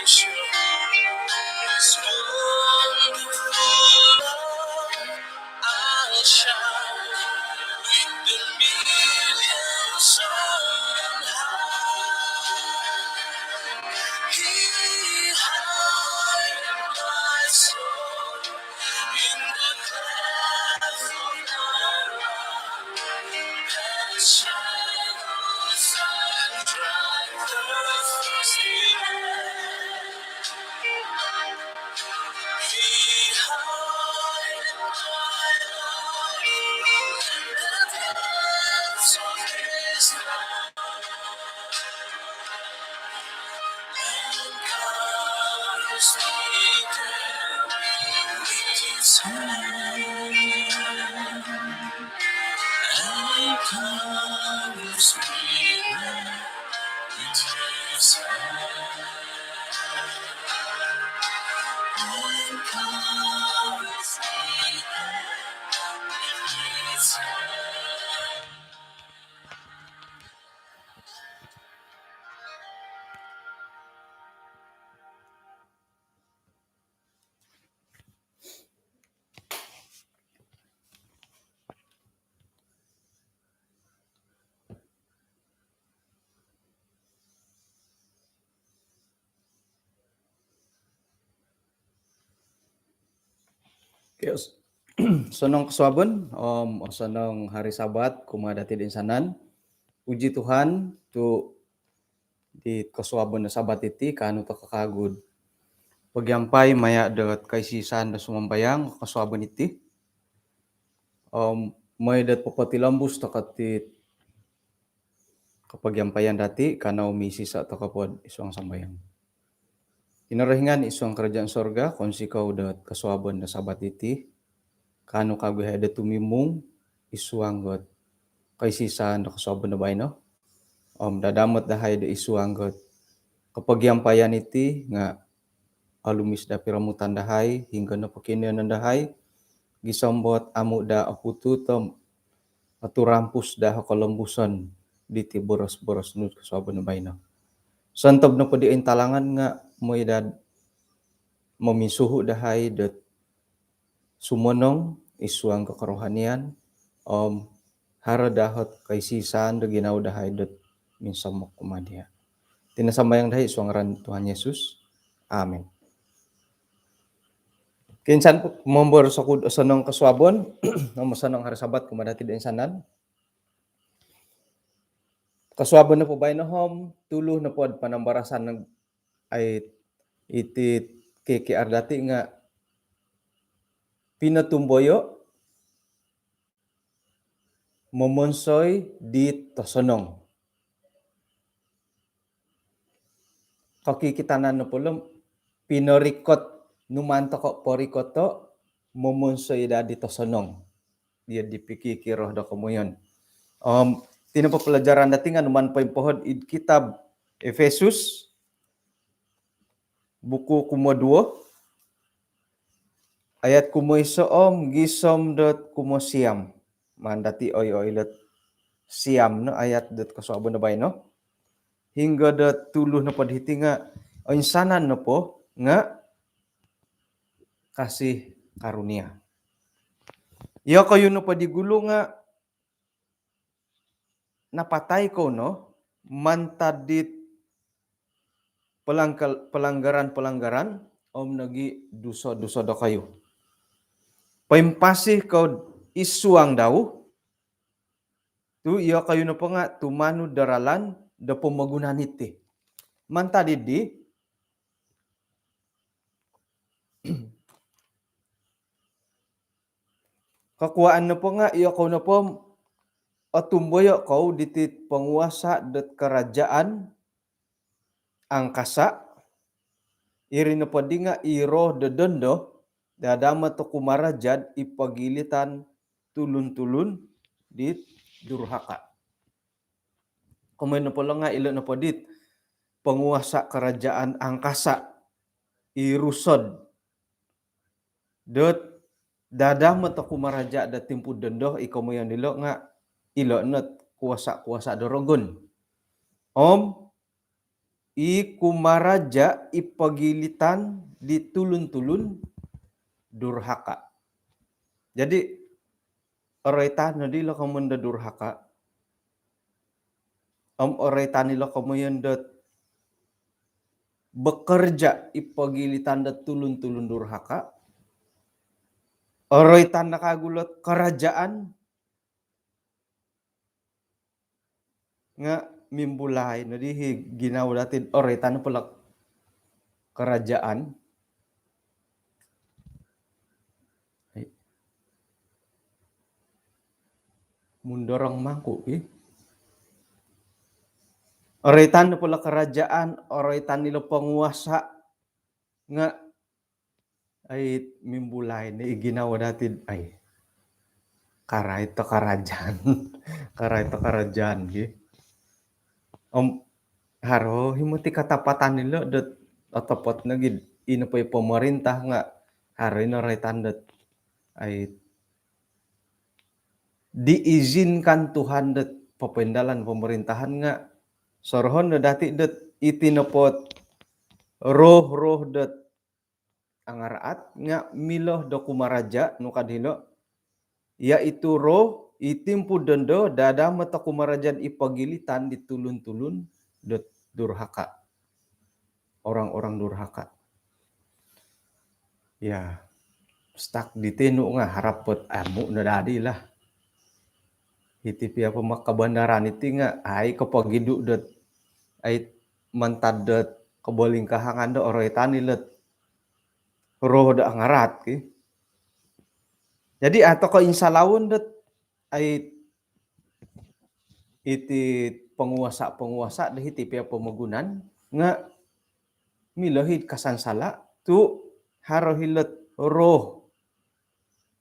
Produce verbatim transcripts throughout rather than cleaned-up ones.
This wonderful love I'll shout with the millions on high. He hide my soul in the cleft of the rock, and shadows of dry thirsty land. He hide my life in the depths of his love, and covers me there with his hand, and covers me there with his hand, and covers me there with his hand. Okey, os-, osonong kosuabon om osonong hari Sabat kumaa dati toinsanan. Puji Tuhan tu di kosuabon do Sabat iti kaanu toko kawagu do pogiampai maya do kaisisan do sumambayang kosuabon iti. Om mooi do popotilombus toko ti kopogiampayan dati, kanou misiso toko po id suang sambayang. Kinorohingan id suang kerajaan sorga, kounsikou dot kosuabon do Sabat iti, kaanu kawagu yahai do tumimung id suang dot kaisisan do kosuabon do baino. Om dadamot dahai do id suang dot kopogiampayan iti nga olumis do piromutan dahai, hinggo nopo kinoyonon dahai, gisom dot amu daa oputut om oturampus daa o kolombuson diti boros-boros nu kosuabon do baino. Sontob nopo di ointalangan nga mooi daa mominsuhu dahai dot sumonong id suang do kerohanian om haro daa ot kaisisan do ginawo dahai dot minsomok kumaa dia. Iti no sambayang dahai id suang ngaran Tuhan Yesus. Amin. Koinsan po, momboros oku do osonong kosuabon om osonong hari Sabat kumaa dati toinsanan. Kosuabon nopo baino om tuluhu nopo do panambarasan iti K K R dati nga pinotumboyo momonsoi di tosonong. Kokitanan nopo lo om pinorikot, numaan toko porikoto momonsoi daa di tosonong. Dia di pikikiro do komoyon. Om iti nopo pelajaran dati nga numaan poimpohod id kitab Efesus, buku kumoduo, ayat kumoiso om gisom dot kumosiam. Maan dati oyo-oyo dot siam no ayat dot kosuabon do baino. Hinggo dot tuluhu nopo do hiti nga oinsanan nopo nga kasih karunia. Iyokoyu nopo di gulu nga napatai kou no mantad dit pelangkal-, pelanggaran-pelanggaran om nogi duso-duso dokoyu. Poimpasi kou id suang dau, tu iyokoyu nopo nga tumanud do ralan do pomogunan iti. Mantad dii, kokuaan nopo nga iyokou nopo otumboyo kou diti penguasa dot kerajaan angkasa, iri nopo di nga i roh do dondo dadamot do kumarajad id pogilitan tulun-tulun dit durhaka. Komoyon nopo lo nga ilo nopo dit penguasa kerajaan angkasa, i Rusod dot dadamot do kumaraja do timpu dondo, i komoyon dilo nga ilo no kuasa-kuasa do rogon. Om i kumaraja i pogilitan di tulun-tulun durhaka. Jadi, oroitan no dilo komoyon do durhaka. Om oroitan ilo komoyon dot bekerja i pogilitan dot tulun-tulun durhaka. Oroitan no kagu lot kerajaan nga mimbulai no di hi ginawo dati, oroitan no pula kerajaan. Mundorong mangku ki. Oroitan no pula kerajaan, oroitan ilo penguasa nga ai mimbulai ni i ginawo dati ai. Karait do kerajaan. Karait do kerajaan ki. Om haro himo ti katapatan nilo dot otopot nogi ino po i pemerintah nga haro ino oroitan dot ai diizinkan Tuhan dot papaindalan pemerintahan nga sorohon no dati dot iti nopo ot roh-roh dot angaraat nga milo do kumaraja nu ka dilo, iaitu roh i timpu dondo dadamot do kumaraja i pogilitan di tulun-tulun dot durhaka. Orang-orang durhaka. Ya, stuck di tinu nga harap po amu no dadi lah. Iti pia po makabandaran iti nga ai kopogidu dot ai mantad dot kobolingkahangan do oroitan ilo dot roh do angaraat ki. Jadi atau ko insalawon dot ai iti penguasa-penguasa do hiti pia pomogunan nga milo hi kasansala tu haro hilo dot roh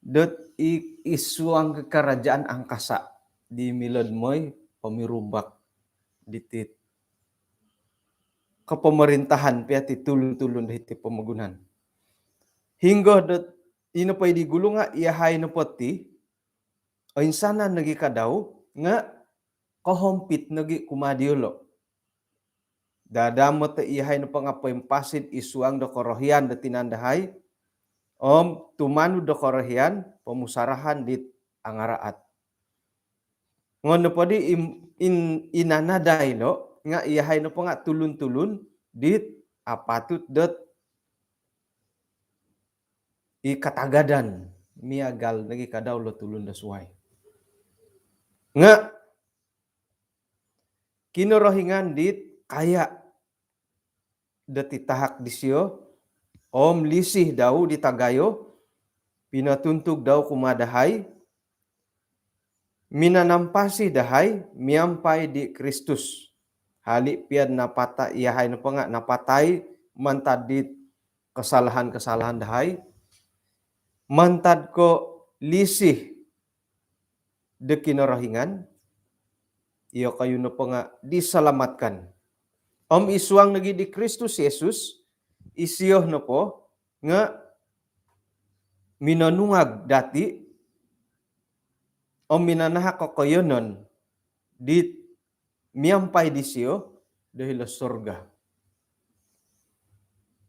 dot i, i suang kerajaan angkasa di milo do moi pomirumbak diti kepemerintahan pia ti tulun-tulun do hiti pomogunan. Hinggo dot ino po i di gulu nga iyahai nopo ti oinsanan nogi ka dau nga kohompit nogi kumaa diolo. Dadamot do iyahai nopo nga poimpasi id suang do korohian do tinan dahai om tumanud do korohian pomusarahan dit angaraat. Ngon nopo di im-, in-, inanadai no nga iyahai nopo nga tulun-tulun dit apatut dot i katagadan miagal nogi ka dau lo tulun do suai. Nga Kinorohingan dit kaya dot i tahak disio om lisih dau di tagayo pinotuntug dau kumaa dahai, minanampasi dahai miampai di Kristus. Hali pia napatai, iyahai nopo nga napatai mantad dit kesalahan-kesalahan dahai, mantad ko lisih do Kinorohingan, iyokoyu nopo nga diselamatkan. Om id suang nogi di Kristus Yesus, isio nopo nga minonungag dati om minanahak kokoyonon dit miampai disio do hilo surga.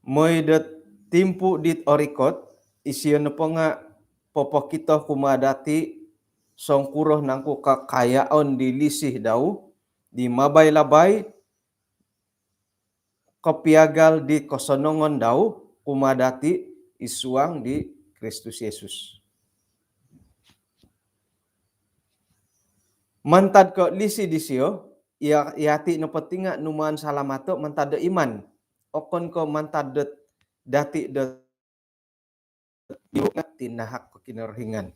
Moi dot timpu dit orikot, isio nopo nga popokito kumaa dati songkuro nangku kakayaon di lisih dau di mabai-labai kopiagal di kosonongon dau kumaa dati id suang di Kristus Yesus. Mantad ko lisih disio, iya, iyati nopo ti nga numaan salamato mantad do iman. Okon ko mantad dot dati dot ibu nga tinahak ko Kinorohingan.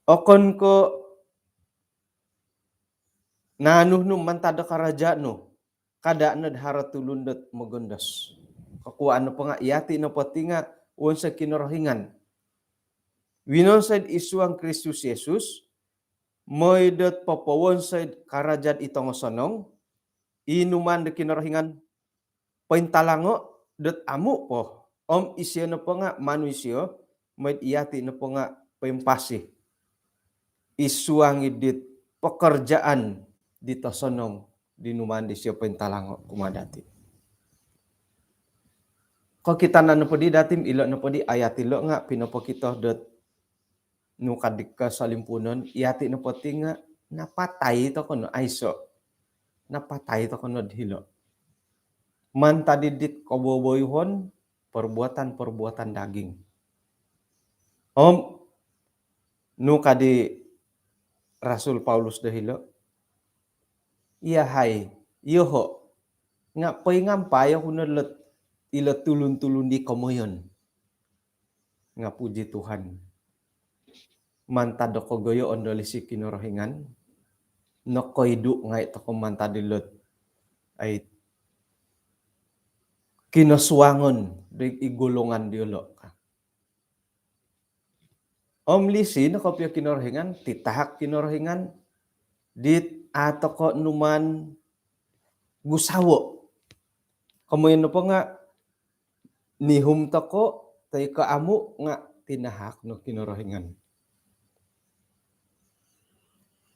Okon ko naanu nu mantad do karaja nu, kada nod haro tulun dot mogondos. Kokuaan nopo nga iyati nopo ti nga wonsoi'd Kinorohingan. Winonsoi'd id suang Kristus Yesus, moi dot popowonsoi'd karaja'd i tongosonong, i numaan do Kinorohingan pointalango dot amu po. Om isio nopo nga manusio, moi'd iyati nopo nga poimpasi id suang id dit pekerjaan di tosonong di numaan disio pointalango kumaa dati. Kokitanan nopo di dati, ilo nopo di ayat ilo nga pinopokito dot nu ka di kosolimpunon, yati nopo ti nga napatai tokou no, aiso. Napatai tokou no dilo. Mantad di dit koboboyuhon, perbuatan-perbuatan daging. Om nu ka di Rasul Paulus do hilo, iyahai, yoho, nga poingampai oku no lot ilo tulun-tulun di komoyon. Nga puji Tuhan, mantad do kogoyoon do lisi Kinorohingan, nokoidu ngai tokou mantad dilot ai kinosuangon di i golongan diolo. Om lisi no kopio Kinorohingan, titahak Kinorohingan dit a tokou numaan gusawo. Komoyon nopo nga nihum tokou toi ko amu nga tinahak no Kinorohingan.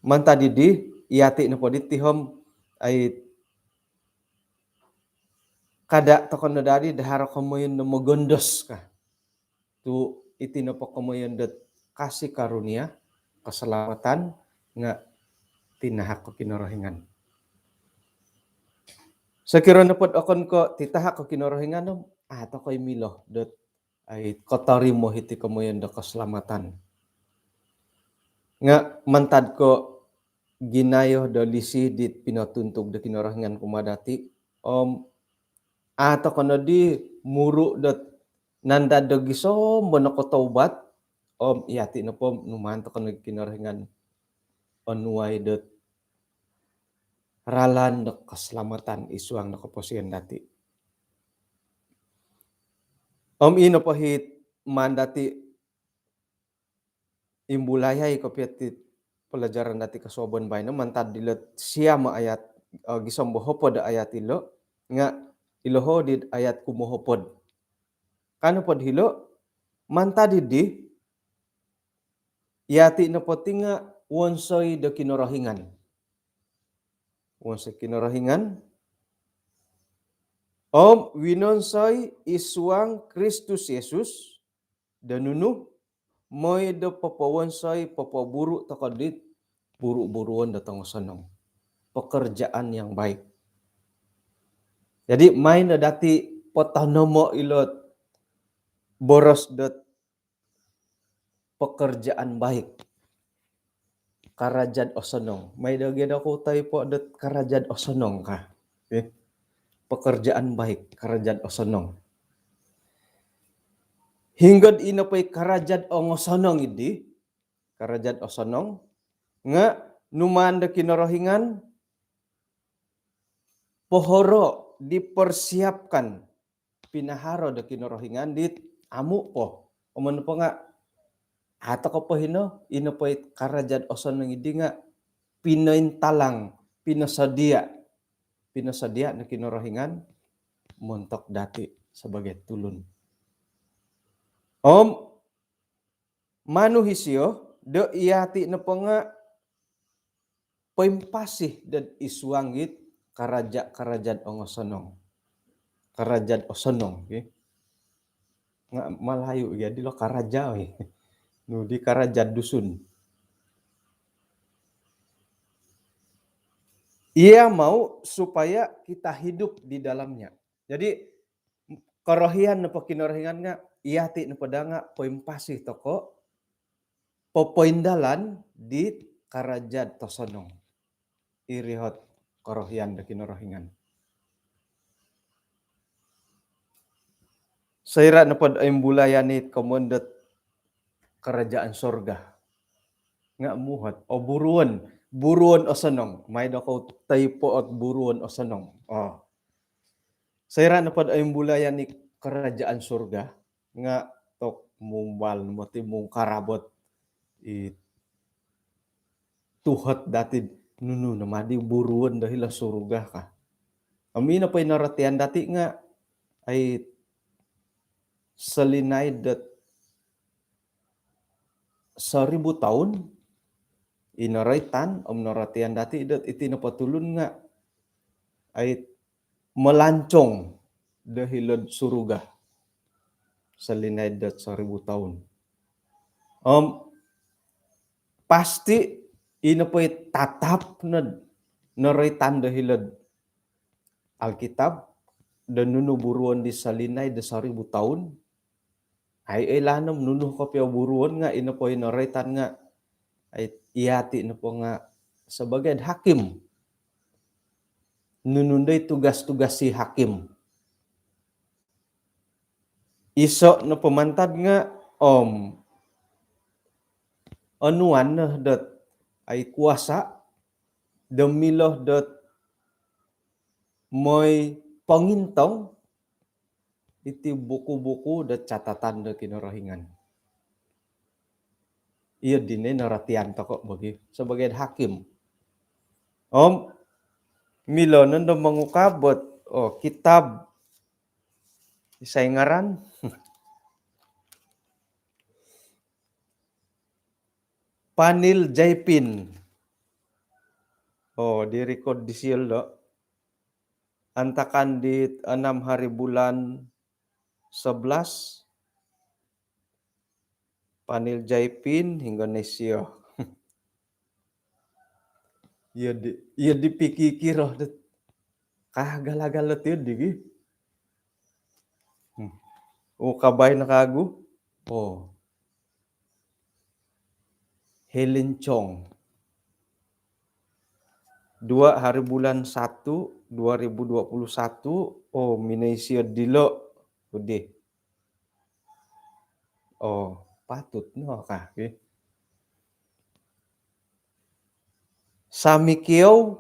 Mantad di, yati nopo di tihom ai kada tokou no dadi daharo komoyon no mogondos ka. Tu iti nopo komoyon dot kasih karunia, keselamatan nga tinahak ko Kinorohingan. Sokiro nopo dot okon ko titahak ko Kinorohingan om, a tokou i milo dot ai kotorimo hiti komoyon do keselamatan. Nga mantad ko ginayo do lisi dit pinotuntug do Kinorohingan kumaa dati, om a tokou no di muru dot nandad do gisom bo nokotaubat, om yati nopo numaan tokou no Kinorohingan onuai dot ralan do keselamatan id suang do koposion dati. Om ino po hit maan dati imbulayai kopio ti pelajaran dati kosuabon baino mantad dilot siam ayat, eh, gisom bo hopod ayat ilo, nga ilo ho di ayat kumohopod. Ka nopo dilo, mantad di, yati nopo ti nga wonsoi do Kinorohingan. Wonsoi Kinorohingan. Om winonsoi id suang Kristus Yesus do nunu, mooi do popowonsoi, popoburu tokou dit buru-buruon do tongosonong. Pekerjaan yang baik. Jadi, maan no dati potonomo ilot boros dot pekerjaan baik. Karaja'd osonong. Mai do gia dokou toi po dot karaja'd osonong ka. Eh, pekerjaan baik, karaja'd osonong. Hinggod ino po i karaja'd ongosonong idi, karaja'd osonong, nga numaan do Kinorohingan pohoro dipersiapkan pinaharo do Kinorohingan dit amu po. Om ino po nga, a tokou po hino, ino po i karaja'd osonong idi nga pinointalang, pinosodia, pinosodia no Kinorohingan montok dati sebagai tulun. Om manu hisio, do yati nopo nga poimpasi dot id suang it karaja-, karaja'd ongosonong. Karaja'd osonong, okey. Nga Melayu gia dilo karaja, oi. Nu di karaja'd Dusun. Ia mau supaya kita hidup di dalamnya. Jadi, korohian nopo Kinorohingan nga, yati nopo daa nga poimpasi tokou, popoindalan di karaja'd tosonong. Iri ot korohian do Kinorohingan. Soira nopo do imbulayan it komoyon dot kerajaan sorga. Nga muhot, oh, buruon, buruon osonong. Mai dokou toi po ot buruon osonong. Oh. Soira nopo do imbulayan it kerajaan sorga, nga tok mumbal moti mungkarabot i tuhot dati nunu no ma di buruon do hilo surga ka. Om ino po i norotian dati nga, ai, solinaid dot seribu tahun i noroitan, om norotian dati dot iti nopo tulun nga ai melancong do hilo'd suruga solinaid dot seribu tahun. Om pasti ino po i tatap no noroitan do hilo'd Alkitab do nunu buruon di solinaid do seribu tahun. Ai, ai lanom nunu kopio buruon nga ino po i noroitan nga ai, iyati nopo nga sebagai hakim. Nunu ndoi tugas-tugas si hakim? Iso nopo mantad nga om onuan no dot ai kuasa do milo dot moi pongintong iti buku-buku do catatan do Kinorohingan. Iyo dino i naratian toko bagi sebagai hakim. Om milo nondo mongukab dot, oh, kitab isai ngaran? Panil Jaipin. Oh, direkod disio lo. Antakan di enam hari bulan sebelas, Panil Jaipin hinggo no isio. Iyo di, iyo dipikikiro dot kagala-gala tiyo digi. Hmm. Oh, kabai no kagu. Oh. Helen Chong. Dua hari bulan satu, dua ribu dua puluh satu. Oh, minoi isio dilo. Udih. Oh, patut no kah, eh? Sami Kio,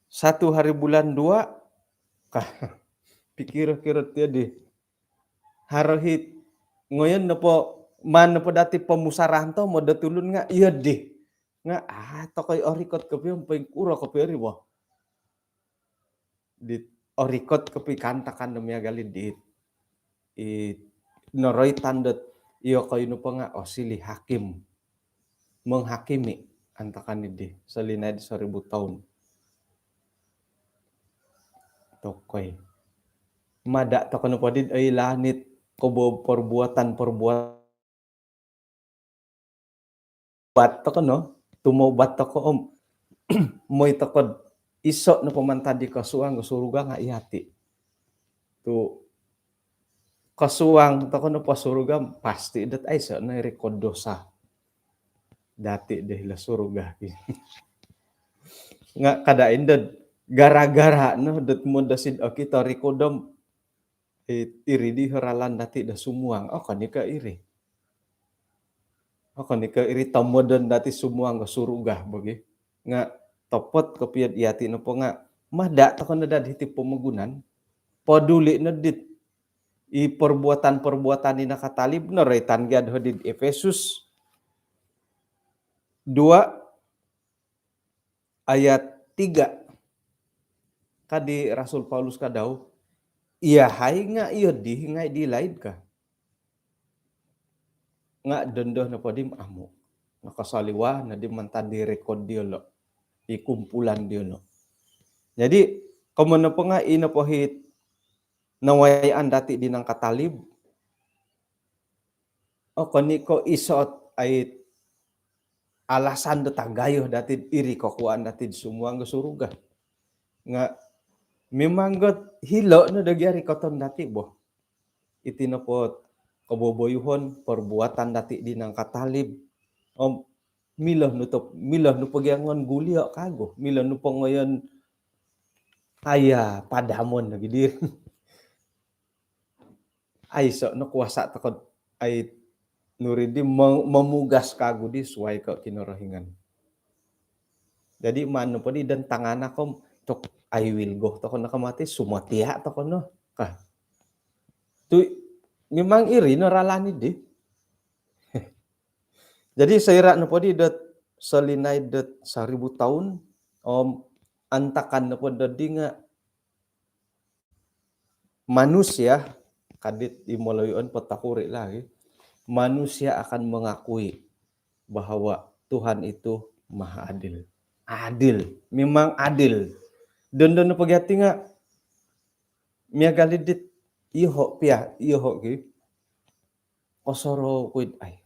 satu hari bulan dua kah? Pikiro-kiro tiyo di. Haro hiti ngoyon nopo, maan nopo dati pomusarahan tomod do tulun nga iyo di. Nga, ah, tokoi orikot kopio, poingkuro kopio ri bo. Di orikot kopio kaantakan do miagal i di. I noroitan dot iyo koyu nopo nga osiliu hakim. Menghakimi antakan i di solinaid do seribu tahun. Tokoi. Mada toko nopo di, oi, lanit kobo perbuatan-perbuatan bat toko no, tumobat toko om moi toko iso nopo mantad di kosuang do suruga nga iyati. Tu kosuang toko nopo suruga pasti dot aiso no i rekod dosa dati do hilo suruga. Nga kada indo gara-gara no dot modosi do okito rekod om i-, iri di ralan dati do sumuang. Okon i ko iri. Okon i ko iri tomodon dati sumuang do suruga bagi. Nga topot kopio iyati nopo nga mada toko no daa hiti pomogunan. Poduli no dit i perbuatan-perbuatan di nakatalib, noroitan gia doho di Efesus dua ayat tiga. Ka di Rasul Paulus ka dau, iyahai nga iyo di ngai di laid ka. Nga dondo nopo di amu. Nakasaliwa no di mantad di rekod diolo, i kumpulan diolo. Jadi, komoyon nopo nga ino po hiti nawayaan dati di nangkatalib. Okon i ko iso ot ai alasan do tagayo dati iri kokuaan dati sumuang do suruga. Nga memang got hilo no do gia rikoton dati bo. Iti nopo koboboyuhon perbuatan dati di nangkatalib. Om milo nu top, milo nu pogiangon gulio kagu, milo nu pongoyon aya padamon lagi diri. Aiso no kuasa toko ai nuri di mem-, memugas kagu di suai ko Kinorohingan. Jadi maan nopo di dan tangan akom tok, I will go toko no ka mati, sumotia toko no ka. Tu memang iri no ralan i di. Jadi soira nopo di dot solinaid dot seribu tahun, om antakan nopo dot di nga manusia, ka dit i Melayu on potokuri lagi, manusia akan mengakui bahawa Tuhan itu maha adil. Adil, memang adil. Dondo nopo gia ti nga miagal i dit iyoho pia, iyoho ki. Kosorou ku it ai.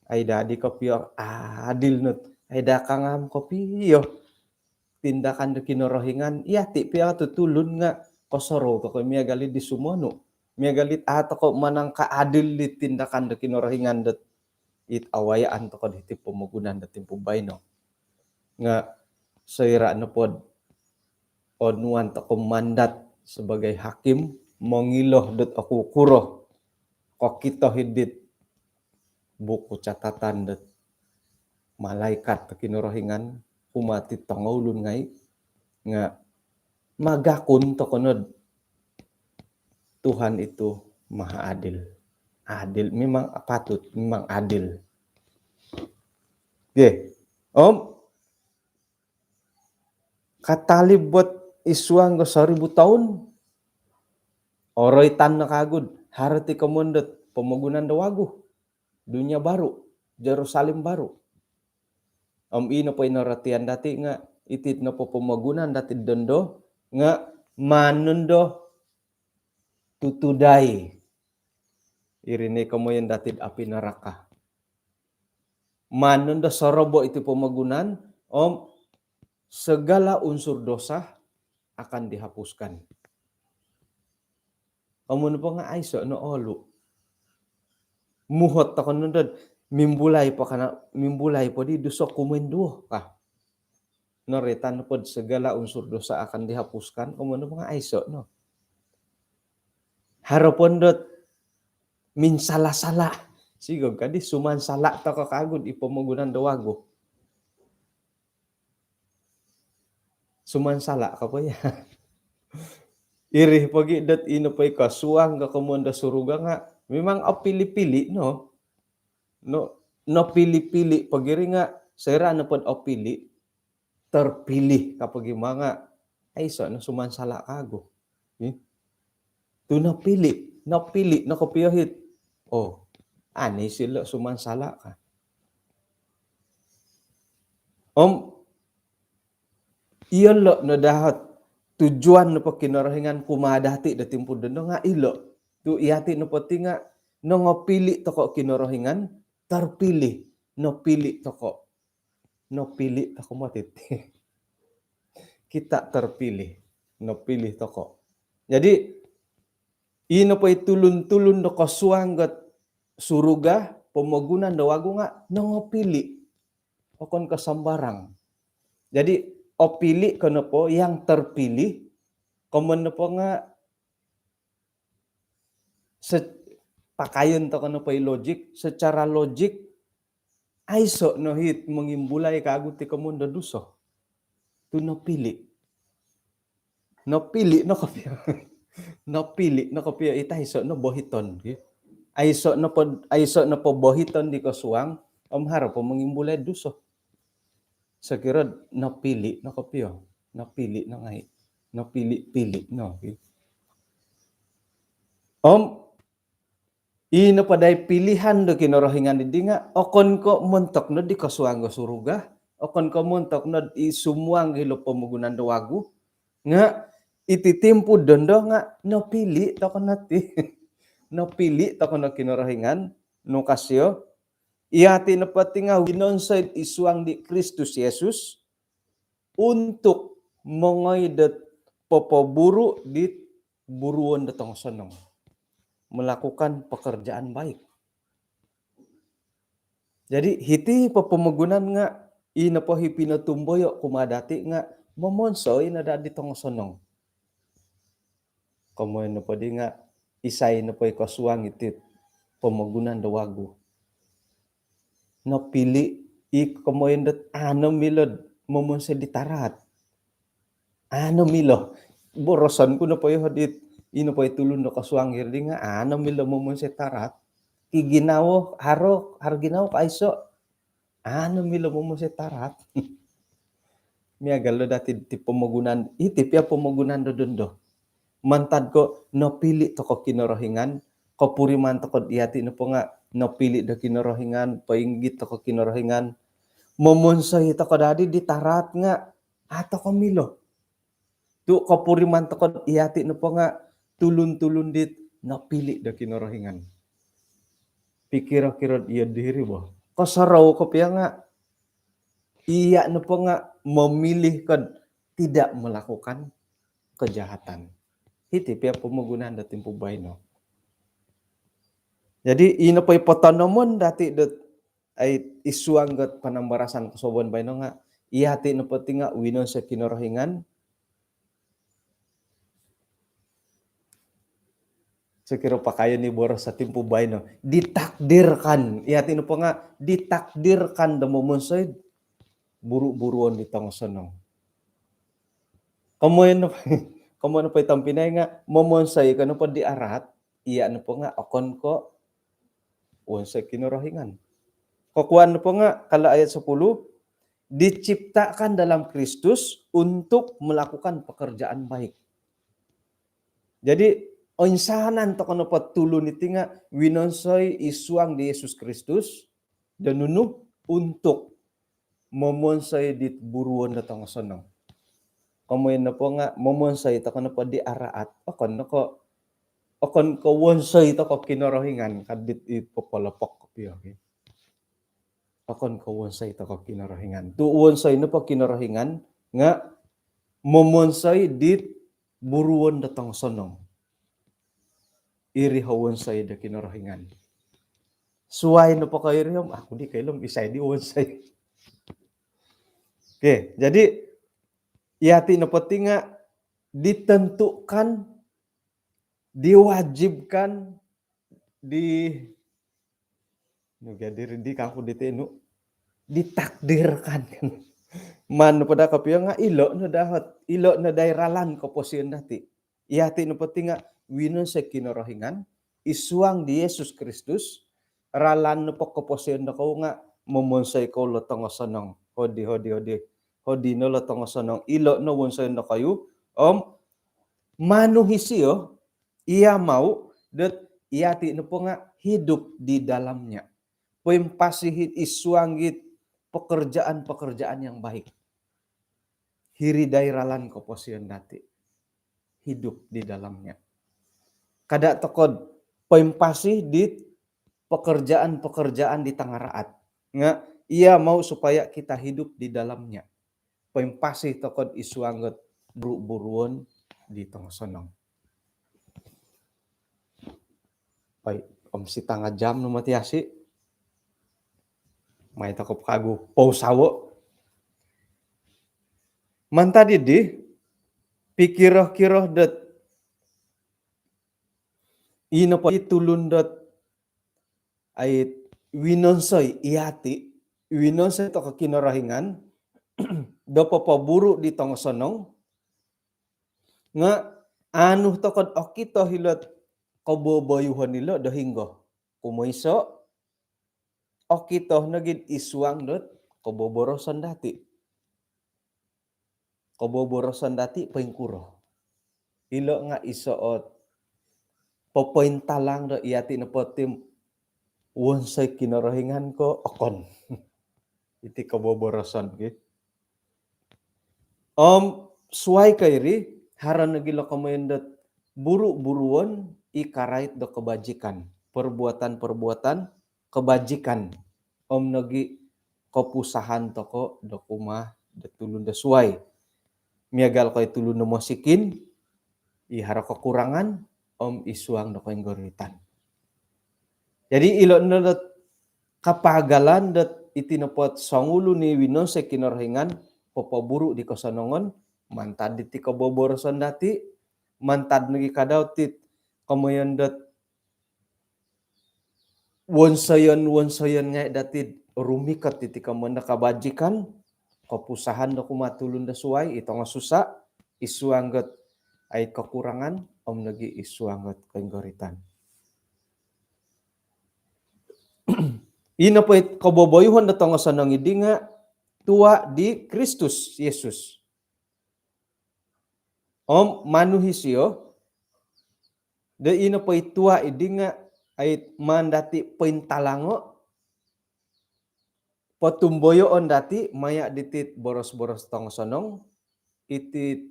Ai dadi kopio adil not. Ai dakangam kopio tindakan do Kinorohingan. Iyati pia tu tulun nga kosorou toko miagal i di sumonu. Miagal it a toko manang ka adil di tindakan do Kinorohingan dot it awayaan toko di hiti pomogunan do timpu baino. Nga soira nopod onuan toko mandat sebagai hakim mongilo dot oku kuro kokito hidit buku catatan dot malaikat do Kinorohingan kumaa ti tongoulun ngai nga magakun toko nod Tuhan itu maha adil. Adil, memang patut, memang adil. Okey. Om katalib buat isuang ko seribu tahun. Oroitan no kagud harti komondot pomogunan do wagu. Dunia baru, Jerusalem baru. Om ino po ino ratian dati nga itit nopo pomogunan dati dondo nga manundo tutudai. Iri ni komoyon dati api neraka. Manundo sorobo iti pomogunan om segala unsur dosa akan dihapuskan. Amun po nga aiso no olu. Muhot toko nondod mimbulai po kana mimbulai po di duso kumain duo ka. Noritan pod segala unsur dosa akan dihapuskan. Amun po nga aiso no. Harapon dot minsala-sala. Sigog kadi suman sala toko kagud i pomogunan do wagu. Suman sala ka po ya. Iri pogi dot ino po i kasuang ka komondo suruga nga memang opili-pili no. No, no pili-pili pogiri nga soira no pod opili terpilih ka pogi manga aiso no suman sala kagu. Tu napili, napili no kopio hit. Oh, ani silo suman sala ka. Om iyolo no dahot tujuan no po Kinorohingan kumaa dati do timpu dondo nga ilo. Tu iyati no poti nga no ngopili toko Kinorohingan terpilih, no pili toko. No pili toko motit. Kita terpilih, no pili toko. Jadi ino po i tulun-tulun do kosuang got suruga pomogunan do wagu nga no ngopili. Okon ko sembarang. Jadi opili ko nopo yang terpilih, komon nopo nga se- pakayun toko nopo i logik, secara logik aiso no hit mongimbulai kagu ti komondo duso. Tu no pili. No pili no kopio. No pili no kopio ita aiso no bohiton ki. Aiso no po aiso no po bohiton di kosuang om haro po mongimbulai duso. Sokiro no pili no kopio. No pili no ngai. No pili pili no ki. Om ino padai pilihan do Kinorohingan di dinga okon ko montok no di kosuang go suruga, okon ko montok no i sumuang hilo pomogunan do wagu, nga iti timpu dondo nga no pili toko nati. No pili toko no Kinorohingan, no kasio. Iyati no poti nga winonsoid isuang di Kristus Yesus untuk mongoi dot popoburu dit buruon do tongosonong, melakukan pekerjaan baik. Jadi hiti po pomogunan nga ino po hi pinotumboyo kumaa dati nga momonsoi no dadi tongosonong. Komoyon nopo di nga isai nopo i kosuang iti pomogunan do wagu. No pili i komoyon dot ano milo momonsoi di tarat. Ano milo. Boroson ku nopo yoho dit ino po i tulun do kosuang hiri di nga ano milo momonsoi tarat. Ki ginawo haro, haro ginawo ka aiso. Ano milo momonsoi tarat. Miagal do dati ti pomogunan, iti pia pomogunan do dondo. Mantad ko no pili toko Kinorohingan, kopuriman toko iyati nopo nga no pili do Kinorohingan, poinggit toko Kinorohingan, momonsoi toko dadi di taraat nga' a' toko milo. Tu' kopuriman toko iyati' nopo nga' tulun-tulun dit nopili' do Kinorohingan. Pikiro-kiro iyo diri bo. Kosorou kopio nga' iya' nopo nga' momilih kod tidak melakukan kejahatan. Hiti pia pomogunan do timpu baino. Jadi ino po i potonomon dati' dot ai isuang got panambarasan kosuabon baino nga' iyati' nopo ti nga' winonsoi Kinorohingan. Sokiro pakayon ni boros sa timpu baino, ditakdirkan. Iyati' nopo nga' ditakdirkan do momonsoi buru-buruon di tongosonong. Komoyon nopo, komoyon nopo i tompinai nga' momonsoi ko nopo di araat, iya' nopo nga' okon ko' wonsoi Kinorohingan. Kokuan nopo nga' kala ayat sepuluh, diciptakan dalam Kristus untuk melakukan pekerjaan baik. Jadi oinsanan toko nopo tulun iti nga' winonsoi isuang di Yesus Kristus do nunu, untuk momonsoi dit buruon do tongosonong. Komoyon nopo nga' momonsoi toko nopo di araat, okon no ko', okon ko' wonsoi toko Kinorohingan, kadit i popolopok kopio ki. Okon ko' wonsoi toko Kinorohingan. Tu' wonsoi nopo Kinorohingan nga' momonsoi dit buruon do tongosonong. Iri ho wonsoi do Kinorohingan. Suwai nopo ko' iri om, aku di koilo om isai di wonsoi. Okey, jadi iyati' nopo ti nga' ditentukan, diwajibkan, di, nu gia diri di kangku di tenu, ditakdirkan. Maan nopo daa kopio nga' ilo' no daa ot, ilo' no daa i ralan koposion dati'. Iyati' nopo ti nga' winonsoi Kinorohingan isuang di Yesus Kristus, ralan nopo koposion dokoyu nga' momonsoi kou lo tongosonong. Hodi, hodi, hodi. Hodi no lo tongosonong. Ilo' no wonsoyon dokoyu. Om manu hisio, ia mau dot iyati' nopo nga' hidup di dalamnya. Poimpasi hit isuang git pekerjaan-pekerjaan yang baik. Hiri daa i ralan koposion dati'. Hidup di dalamnya. Kada' toko poimpasi dit pekerjaan-pekerjaan di tangaraat. Nga' ia mau supaya kita hidup di dalamnya. Poimpasi toko isuang got buru-buruon di tongosonong. Oi, om sitanga jam no moti asi. Mai toko po kagu pousawo'. Mantad di, pikiro-kiro dot ino po i tulun dot ai winonsoi iyati', winonsoi toko Kinorohingan do popoburu' di tongosonong, nga' anu toko okito hilo'd koboboyuhon ilo' do hinggo. Kumoiso', okito nogi'd isuang dot koboboroson dati'. Koboboroson dati' poingkuro? Ilo' nga' iso' ot popointalang do iyati' nopo ti wonsoi Kinorohingan ko' okon. Iti koboboroson ki. Om suwai ko' iri, haro nogi' lo komoyon dot buru-buruon i karait do kebajikan, perbuatan-perbuatan kebajikan. Om nogi' kopusahan toko' do kumaa do tulun do suwai. Miagal ko' i tulun do mosikin, i haro kokurangan, om isuang do koinggoritan. Jadi ilo' no dot kapaagalan dot iti nopo ot songulun i winonsoi Kinorohingan popoburu' di kosonongon, mantad diti koboboroson dati', mantad nogi' kadau tit komoyon dot wonsoyon-wonsoyon ngai' dati'd rumikot iti komoyon do kabajikan, kopusahan do kumaa tulun do suwai, i tongosusa', isuang got ai kokurangan, om nogi' isuang got koinggoritan. Ino po i koboboyuhon do tongosonong iddi nga' tua' di Kristus Yesus. Om manu hisio, do ino po i tua' iddi nga' ai maan dati' pointalango', potumboyoon dati maya ditit boros-boros tongosonong, itit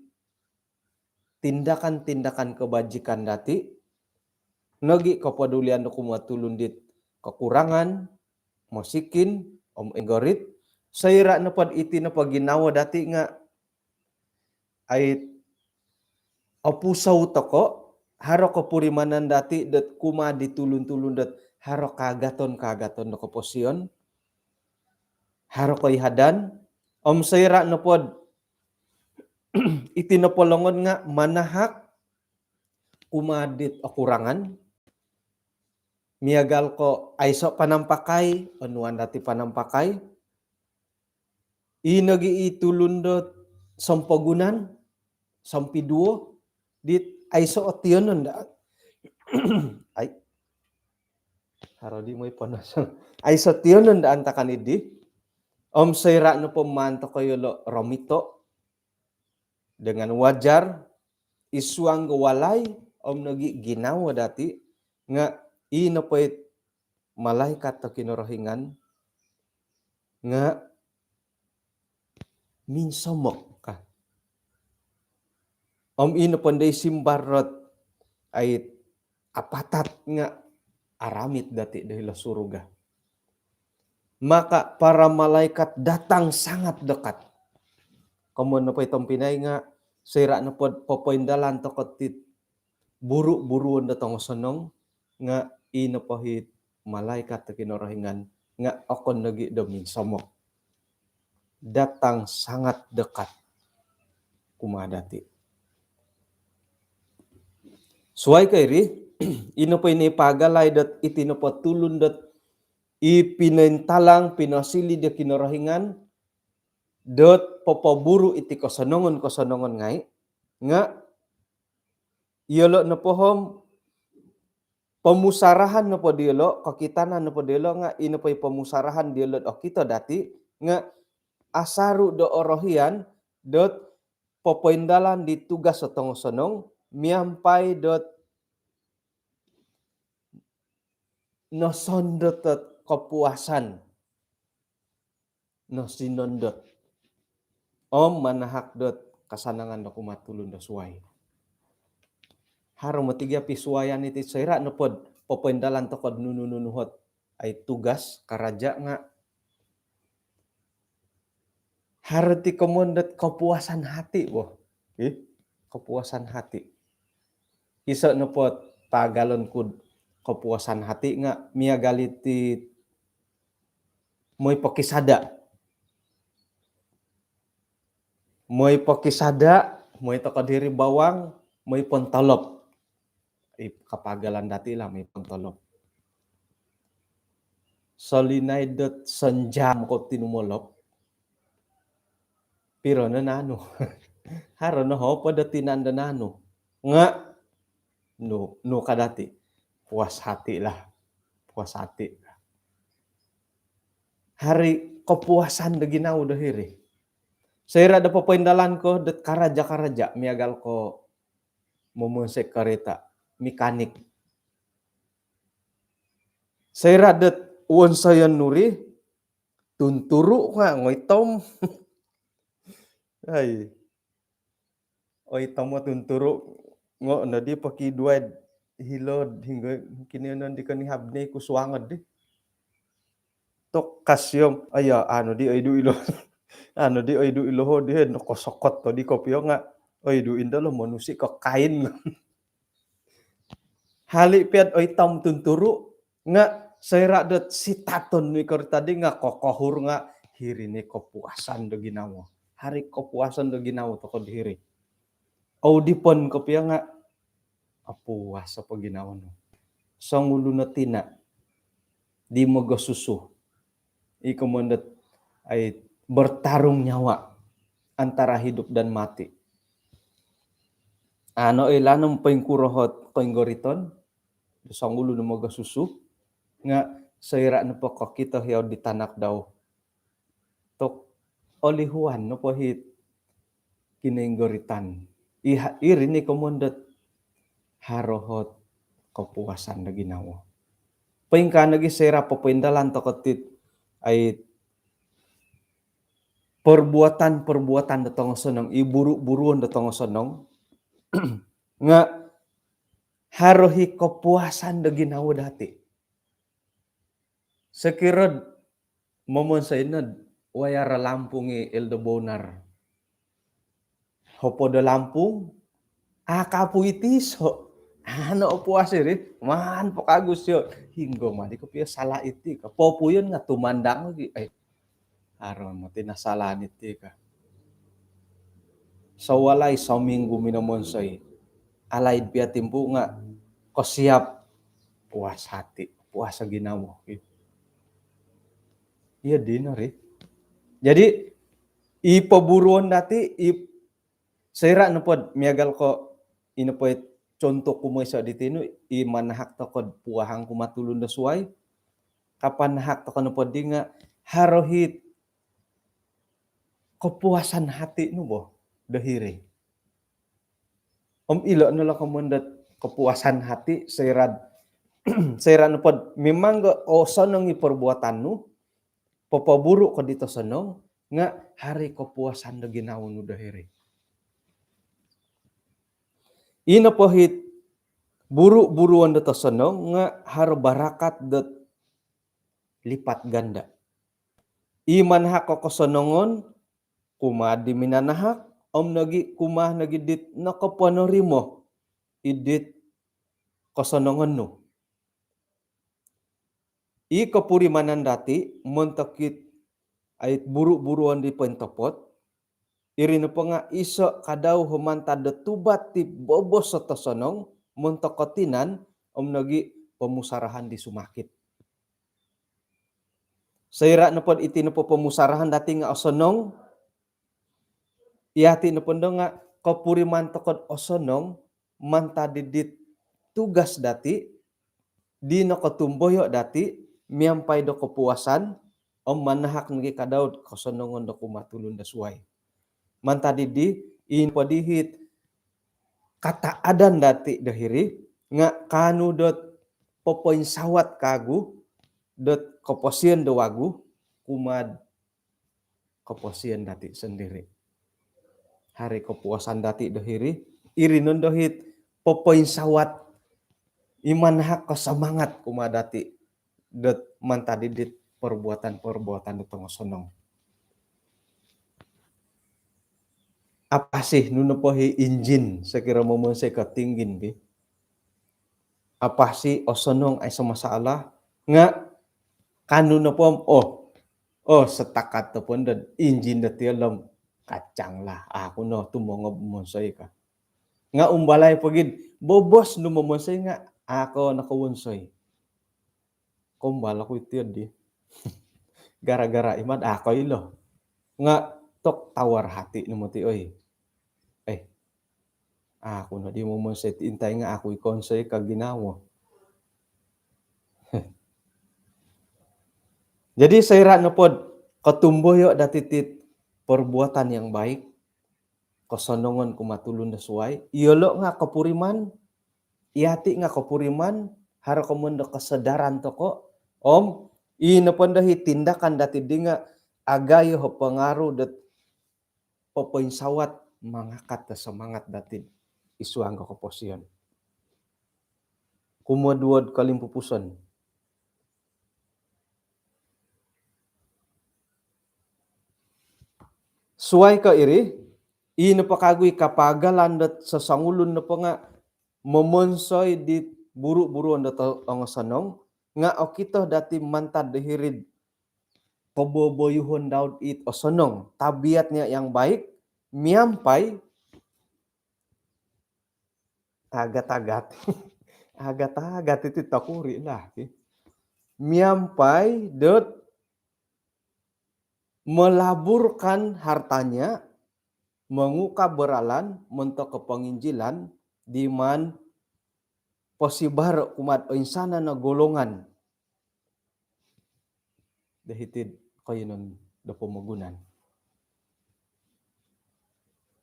tindakan-tindakan kebajikan dati, nogi kepedulian do kumaa tulun dit kekurangan, mosikin om enggorit, soira nopod iti nopo ginawo dati nga ai opusou toko, haro kopurimanan dati dot kumaa di tulun-tulun dot haro kaagaton-kaagaton do koposion, haro koihadan, om soira nopod iti nopo longon nga manahak kumaa dit okurangan, miagal ko aiso panampakai, onuan dati panampakai, i nogi i tulun dot sompogunan, sompiduo, dit aiso otionon da. Ai. Haro di moi ponos. Aiso tionon da antakan idi. Om soira nopo maan toko yolo romito dengan wajar, id suang do walai om nogi ginawo dati, nga i nopo it malaikat do Kinorohingan nga minsomok ka. Om i nopo ndai simbar dot ai apatat nga aramit dati do hilo suruga. Maka para malaikat datang sangat dekat. Komoyon nopo i tompinai nga soira nopod popoindalan toko dit buru-buruon do tongosonong, nga i nopo it malaikat do Kinorohingan nga okon nogi do minsomok. Datang sangat dekat kumaa dati. Suai ko iri, i nopo i nipaagalai dot iti nopo tulun dot i pinointalang, pinosili do Kinorohingan dot popoburu iti kosonongon-kosonongon ngai, nga yolo nopo om pomusarahan nopo diolo, kokitanan nopo diolo nga i nopo i pomusarahan diolo dot okito dati nga asaru do orohian dot popoindalan di tugas do tongosonong miampai dot nosondot dot kepuasan nosinondot om manahak dot kasanangan do kumaa tulun do suai. Haro moti gia pisuayan iti soira nopod popoindalan toko do nunu-nunu ot ai tugas karaja nga haro ti komoyon dot kepuasan hati bo. Ih, kepuasan hati. Iso nopo paagalon ku do kepuasan hati nga miagal iti moi pokisada. Moi pokisada, moi toko diri bawang, moi pontolop. I kapaagalan dati lah moi pontolop. Solinaid dot sonjam ko tinumolop. Piro no naanu. Haro no hopod do tinan do naanu. Nga nu, nu ka dati. Puas hati lah. Puas hati. Haro kepuasan do ginawo do hiri. Soira do popoindalan ko dot karaja-karaja miagal ko momonsoi karita, mekanik. Soira dot wonsoyon nu ri, tunturu nga ngoitom. Ai. Oitom o tunturu nga nodi pokiduai hilo hinggo kinoyonon di konihab ni ku suangon di. Tok kasiom, aya, anu di oidu ilo. Anu di oidu ilo ho di, nokosokot to di kopio nga oidu indo lo monusi ko kain. Hali piad oitom tunturu nga soira dot sitaton nu i karita di nga kokohur nga hiri ni kepuasan do ginawo. Haro kepuasan do ginawo toko do hiri. Oudipon kopio nga apuas opo ginawo nu. Songulun o tina di mogosusu. I komoyon dot ai bertarung nyawa antara hidup dan mati. Ano ilaan om poingkuro ot koinggoriton do songulun o mogosusu nga soira nopo kokito hio di tanak dau tok olihuan nopo it kinoinggoritan. Iha, iri ni komoyon dot haro ot kepuasan do ginawo. Poingkaa nogi soira popoindalan toko dit ai perbuatan-perbuatan do tongosonong, i buru-buruon do tongosonong, nga haro i kepuasan do ginawo dati. Sekirod momonsoi nod wayar lampung i Elder Bonar. Hopod o lampung, a kapu iti so. Ano opuas iri, maan po kagu sio. Hinggo madi kopio sala iti ka. Popuyon nga tumandang lagi. Ai, haro moti nasalaan iti ka. Sawalai sominggu minomonsoi. Alaid pia timpu nga kosiap, puas hati, puas ginawo. Iyo dino ri. Jadi, i poburuon dati, i soira nopod miagal ko, ino po i contoh kumoiso di tinu, i manahak tokod puahang kumaa tulun do suai, kapanahak toko nopod di nga haro i kepuasan hati nu bo do hiri. Om ilo no lo komoyon dot kepuasan hati soira, soira nopod memang ga osonong i perbuatan nu, popoburu ko di tosonong, nga haro i kepuasan do ginawo nu do hiri. Ino po it buru-buruon do tosonong, nga haro barakat dot lipat ganda. I manahak ko kosonongon, kumaa di minanahak, om nogi kumaa nogi dit nokoponorimo i dit kosonongon nu. I kopurimanan dati, montok it, ai, buru-buruon di pointopot, iri nopo nga iso kadau o mantad do tubat ti bobos o tosonong, montok kotinan, om nogi pomusarahan di sumakit. Soira nopod iti nopo pomusarahan dati nga osonong, yati nopo ndo nga kopuriman tokod osonong, mantad di dit tugas dati, di nokotumboyo dati, miampai do kepuasan, om manahak nogi kadau kosonongon do kumaa tulun do suai. Mantad di, i nopo di it kataadan dati do hiri, nga kaanu dot popoinsawat kagu, dot koposion do wagu, kumaa koposion dati sendiri. Haro i kepuasan dati do hiri, iri no ndo it popoinsawat, i manahak ko semangat kumaa dati, dot mantad di dit perbuatan-perbuatan do tongosonong. Apasi nu nopo i injin, sokiro momonsoi ko tinggin ki. Apasi osonong aiso masalah, nga kaanu nopo om, oh, oh, setakat nopo ndo injin do tiolom, kacang lah, aku no tumongob monsoi ka. Nga umbalai pogi, bobos nu momonsoi nga, aku no kowonsoi. Kombal aku iti di. Gara-gara imat aku ilo. Nga tok tawar hati no moti, oi. Eh, aku no di momonsoi ti intai nga aku i kowonsoi ka ginawo. Jadi soira nopod kotumboyo dati tit perbuatan yang baik, kosonongon kumaa tulun do suai, iyolo nga kopuriman, yati nga kopuriman, haro komoyon do kesedaran toko, om i nopo ndo i tindakan dati di nga agayo o pengaruh dot popoinsawat, mangakat do semangat dati id suang do koposion. Kumoduo do kolimpupuson. Suai ko iri, i nopo kagu i kapagalan dot sosongulun nopo nga momonsoi dit buru-buruon dot tongosonong, nga okito dati mantad do hiri'd koboboyuhon dau it osonong, tabiatnya yang baik, miampai agat-agat. Agat-agat iti tokuri lah, ki. Miampai dot melaburkan hartanya, mengukab beralan montok kepenginjilan, di maan posibar kumaa oinsanan o golongan do hiti'd koiyonon do pomogunan.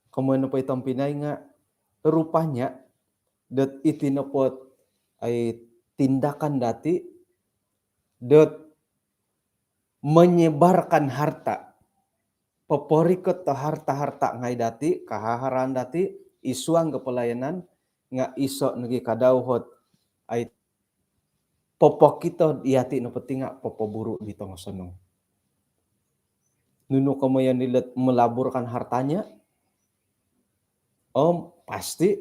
Komoyon nopo i tompinai nga rupanya dot iti nopo ot, ai, tindakan dati dot menyebarkan harta poporikot do harta-harta ngai dati, kahaharaan dati, id suang do pelayanan, nga iso nogi kadau ot, ai, popokito yati nopo ti nga popoburu di tongosonong. Nunu komoyon dilo melaburkan hartanya? Om pasti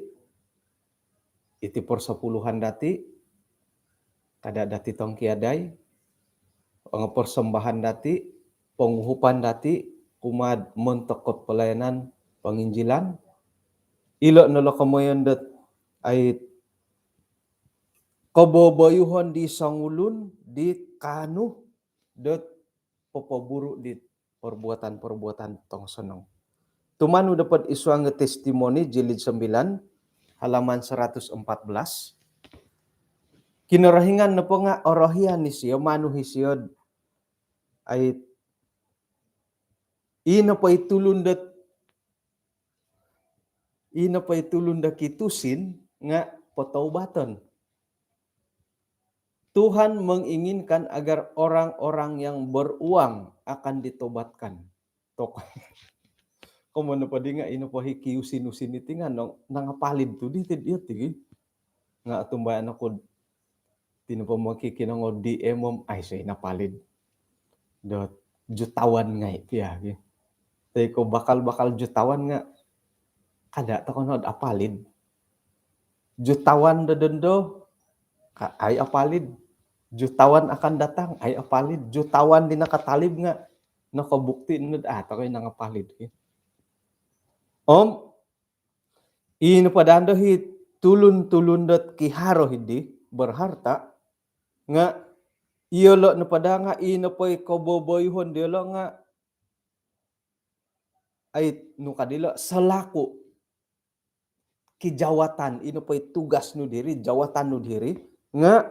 iti persepuluhan dati, kada dati tongkiadai, persembahan dati, penguhupan dati, kumaa montok pelayanan penginjilan, ilo no lo komoyon dot, ai, koboboyuhon di songulun di kaanu dot popoburu di perbuatan-perbuatan tongosonong. Tumanud nopo id suang Testimoni jilid sembilan, halaman seratus empat belas. Kinorohingan nopo nga orohian isio, manu isio, ai, i nopo i tulun dot, i nopo i tulun do kitusin nga potoubaton. Tuhan menginginkan agar orang-orang yang beruang akan ditobatkan. Tok. Komoyon nopo di nga i nopo i kiusin-usin iti nga nong, nangapalid tu di ti, iti gi. Nga otumbayaan oku ti nopo mokikinongou D M om, ai, so i napalid. Do jutawan ngai pia gi. Toi ko bakal-bakal jutawan nga kada toko no apalid. Jutawan do dondo, ka, ai apalid. Jutawan akan datang, ai apalid. Jutawan di nakatalib nga nokobukti no, ah, toko i nangapalid gi. Om i nopo daa do i tulun-tulun dot kiharo hiri, berharta, nga iyolo nopo daa nga i nopo i koboboyuhon diolo nga, ai, nu ka dilo, selaku kijawatan, i nopo i tugas nu diri, jawatan nu diri, nga,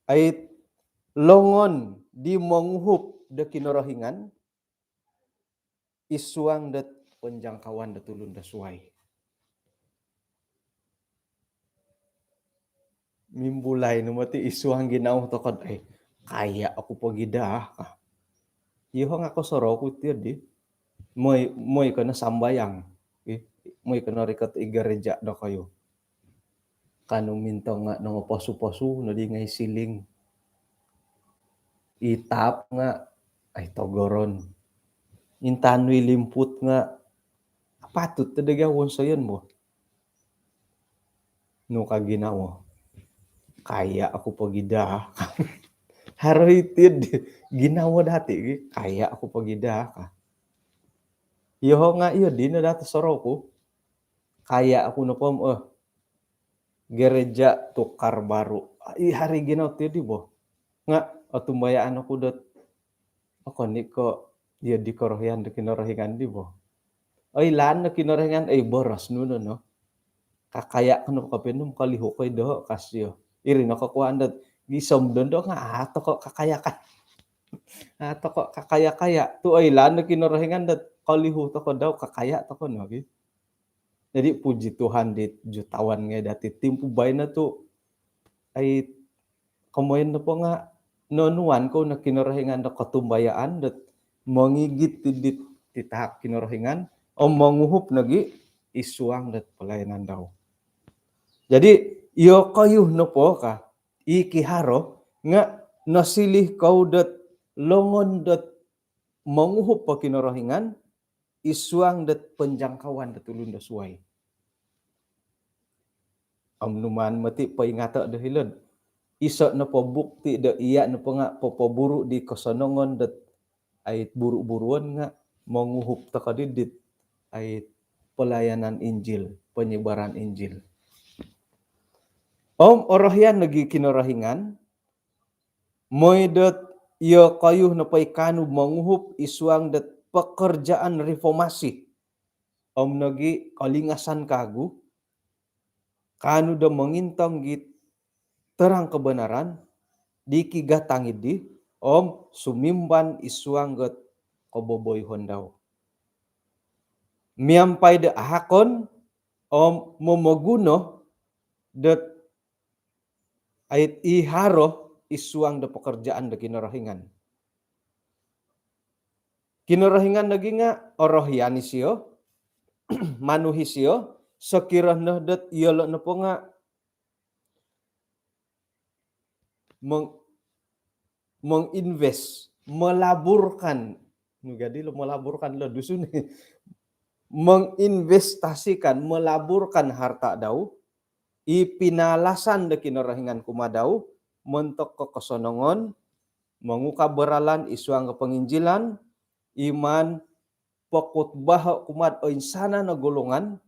ai, longon di monguhup do Kinorohingan id suang dot penjangkauan dot tulun do suai. Mimbulai no moti id suang ginawo toko dot, ai, kaya oku po gia daa ka. Yoho nga kosorou ku ti di. Moi, moi ko no sambayang. Ih, moi ko no rikot id gereja dokoyu. Kaanu mintong nga nongoposu-posu no di ngai siling. I tap nga, ai, togoron. Intangan nu i limput nga, apatut do gia wonsoyon bo. Nu ka ginawo? Kaya oku po gia daa. Haro iti di ginawo dati, kaya oku po gia daa ka. Yoho nga iyo dino dati sorou ku. Kaya oku nopo om, eh, gereja tukar baru. I haro ginawo ti di bo. Nga otumbayaan oku dot, okon i ko iyo di korohian do Kinorohingan di bo. Oilaan no Kinorohingan, oi, boros nu no no. Kakaya ko no kopio om kolihu ko i doho, ka sio. Iri no kokuaan dot gisom dondo nga a toko kakaya ka. A toko kakaya-kaya. Tu oilaan no Kinorohingan dot kolihu toko dau, kakaya toko no gi. Jadi puji Tuhan di jutawan ngai dati timpu baino tu, ai, komoyon nopo nga nonuan kou no Kinorohingan do kotumbayaan dot mongigit ti di titahak Kinorohingan om monguhup nogi id suang dot pelayanan dau. Jadi iyokoyu nopo ka i kiharo nga nosiliu kou dot longon dot monguhup po Kinorohingan id suang dot penjangkauan dot tulun do suai. Om numaan moti poingato do hilo dot iso nopo bukti do iya nopo nga popoburu di kosonongon dot, ai, buru-buruon nga monguhup toko di dit, ai, pelayanan Injil, penyebaran Injil. Om orohian nogi Kinorohingan, moi dot iyokoyu nopo i kaanu monguhup id suang dot pekerjaan reformasi om nogi kolingasan kagu, kaanu do mongintong dit terang kebenaran di kigatang diri om sumimban id suang dot koboboyuhon dau. Miampai do ahakon om momoguno dot, ai, i haro id suang do pekerjaan do Kinorohingan. Kinorohingan nogi nga orohian isio, manu isio, sokiro no dot iyolo nopo nga meng-, menginvest, melaburkan, nu gadi lo melaburkan lo Dusun, menginvestasikan, melaburkan harta dau i pinalasan do Kinorohingan kumaa dau montok ko kosonongon, mongukab ralan id suang do penginjilan, iman pokutbaho kumaa oinsanan o golongan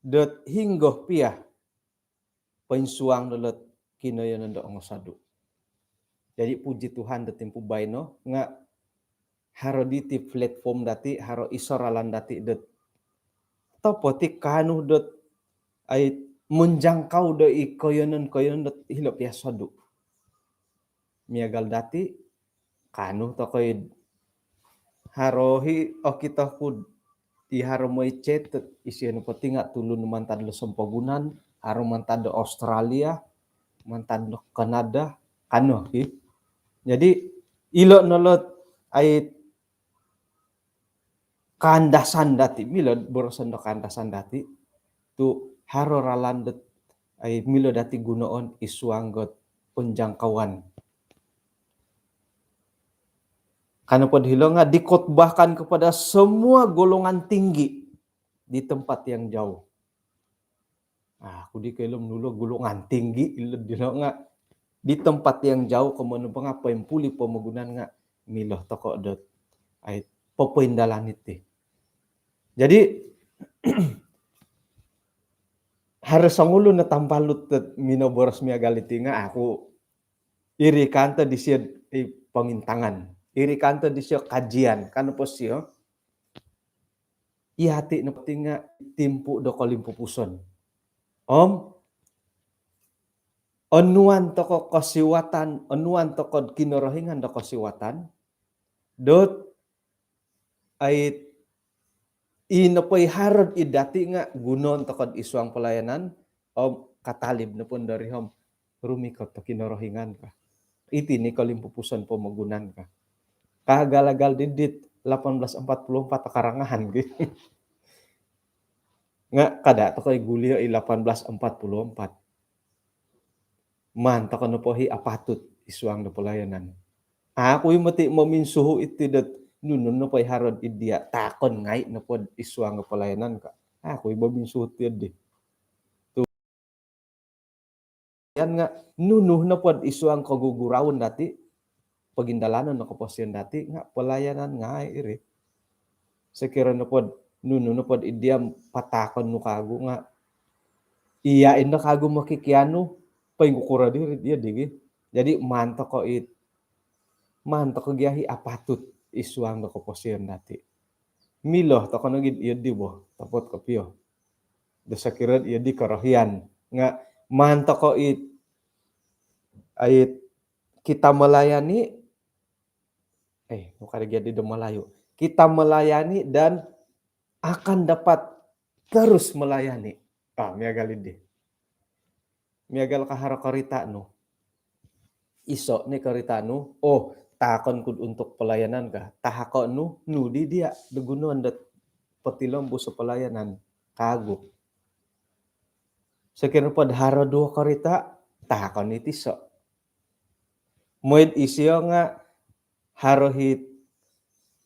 dot hinggo pia poinsuang dot kinoyonon do ongosodu. Jadi puji Tuhan do timpu baino nga haro diti platform dati, haro iso ralan dati dot topoti kaanu dot ai menjangkau do i koyonon-koyonon dot hilo pia sodu. Miagal dati, kaanu tokoi haro hi okito ku i haro moi chat, isio nopo ti nga tulun mantad lo sompogunan, haro mantad do Australia, mantad do Kanada, kaanu ki. Jadi ilo no lo ai kaandasan dati, milo boroson do kaandasan dati tu haro ralan dot ai milo dati gunoon id suang dot penjangkauan. Ka nopo dilo nga dikhotbahkan kepada semua golongan tinggi di tempat yang jauh. Ah, aku di kailo nunu lo golongan tinggi ilo dilo nga di tempat yang jauh, komoyon nopo nga poimpuli pomogunan nga milo toko dot ai popoindalan iti. Jadi haro songulun o tambalut dot minoboros miagal iti nga aku iri kanto disio i pongintangan, iri kanto disio kajian, ka nopo sio, yati nopo ti nga timpu do kolimpupuson. Om onuan toko kosiwatan, onuan toko Kinorohingan do kosiwatan dot ai i nopo i haro id dati nga gunoon toko id suang pelayanan, om katalib nopo diri om rumikot do Kinorohingan ka. Iti no i kolimpupuson pomogunan ka. Kaagal-agal didit lapan belas empat puluh empat karangahan ki. Nga kada toko i gulio i lapan belas empat puluh empat. Maan toko nopo hi apatut id suang do pelayanan. Aku i moti mominsuhu iti dot nunu nopo i haro id dia, taakon ngai nopo id suang do pelayanan ka. Aku i mominsuhu ti di. Tu ian nga nunu nopo id suang koguguraon dati, pogindalanon no koposion dati nga pelayanan ngai iri. Sokiro nopo nunu nopo id dia pataakon nu kagu nga iya indo kagu mokikianu, poingkukuro diri dia digi. Jadi maan toko it, maan toko gia hi apatut id suang do koposion dati. Milo toko nogi iyo di bo, topot kopio. Do sokiro iyo di korohian nga maan toko it, ait kita melayani, eh, bukan jadi do Melayu. Kita melayani dan akan dapat terus melayani. Ah, miagal idi. Miagal ka haro korita nu. Iso ni korita nu, oh, taakon ku untuk pelayanan ka. Tahako nu, nu di dia do gunoon dot potilombus pelayanan kagu. Sokiro pod haro duo korita, tahako ni tiso. Moid isio nga haro hit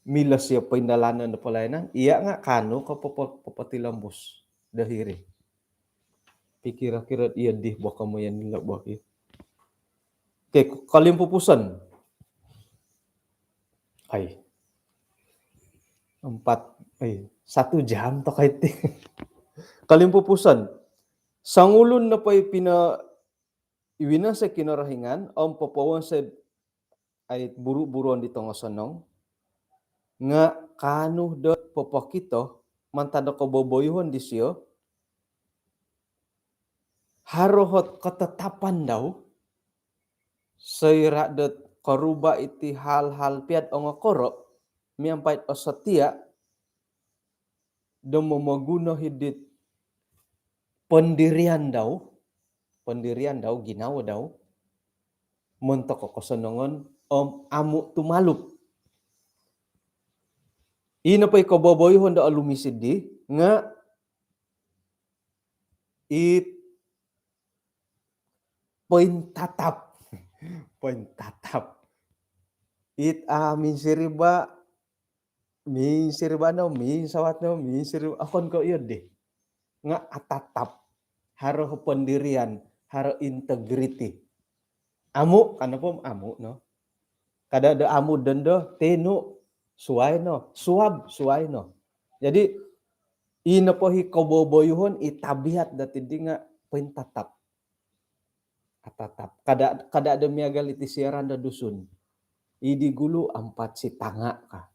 milo sio poindalanon do pelayanan, iya nga kaanu ko popo-, popotilombus do hiri. Pikiro-kiro iyo di bo komoyon ilo bo ki. Okey, kolimpupuson. Ai. Empat, ai, satu jam toko iti. Kolimpupuson. Songulun nopo i pino-, i winonsoi Kinorohingan om popowonsoi ai buru-buruon di tongosonong nga kaanu dot popokito mantad do koboboyuhon disio, haro hot ketetapan dau, soira dot koruba iti hal-hal piad ongokoro miampai o setia do momoguno hidit pendirian dau, pendirian dau, ginawo dau montok kosonongon om amu tumalup. Ino po i koboboyuhon do olumis di nga it pointatap. Pointatap. It a minsiriba, minsiriba no, minsawat no, minsiriba. Okon ko iyo di. Nga atatap. Haro pendirian, haro integriti. Amu, ka nopo om amu no. Kada do amu dondo, tinu, suai no, suab, suai no. Jadi, ino po i koboboyuhon, i tabiat dati di nga pointatap. Atatap. Kada, kada do miagal iti siaran do Dusun. I di gulu empat setengah ka.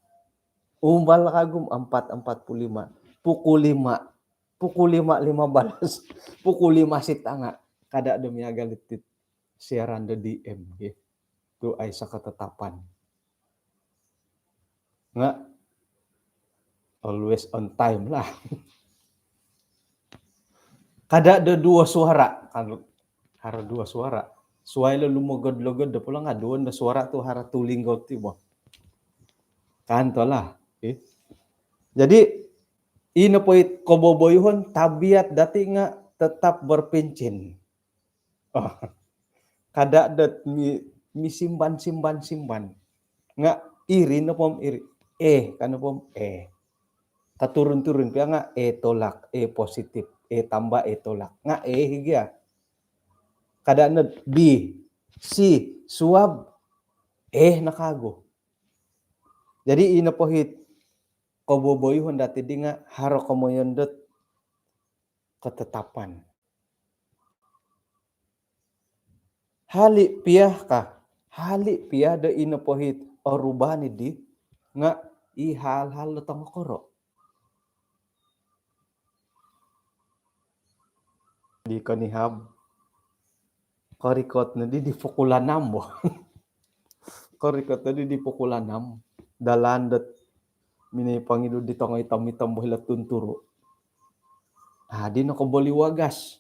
Umbal kagu om empat empat puluh lima. Pukul lima. Pukul lima lima belas. Pukul lima setengah. Kada do miagal iti siaran do D M, gitu. Tu aiso ketetapan. Nga always on time lah. Kada do duo suara. Kalau haro duo suara, suai lo lumogod-logod do pulang, aduon do suara tu haro tulingo ti bo. Kan to lah. Okay. Jadi, ino po it koboboyuhon, tabiat dati nga tetap berprinsip. Oh. Kada dot mi, misimban-simban-simban. Nga iri nopo om iri. Eh, ka nopo om eh. Katurun-turun pia nga eh tolak, eh positif, eh tambah, eh tolak. Nga eh gia. Kada no B, C, suab, eh nakago. Jadi ino po it koboboyuhon dati di nga haro komoyon dot ketetapan. Hali pia ka, hali pia do ino po it orubani di nga i hal-hal do tongokoro. Di konihab, korikot no di di pukul enam bo. Korikot no di di pukul enam. Dalan dot minoi pongidu di tongo itom-itom bo hilo tunturu. Adi no koboli wagas.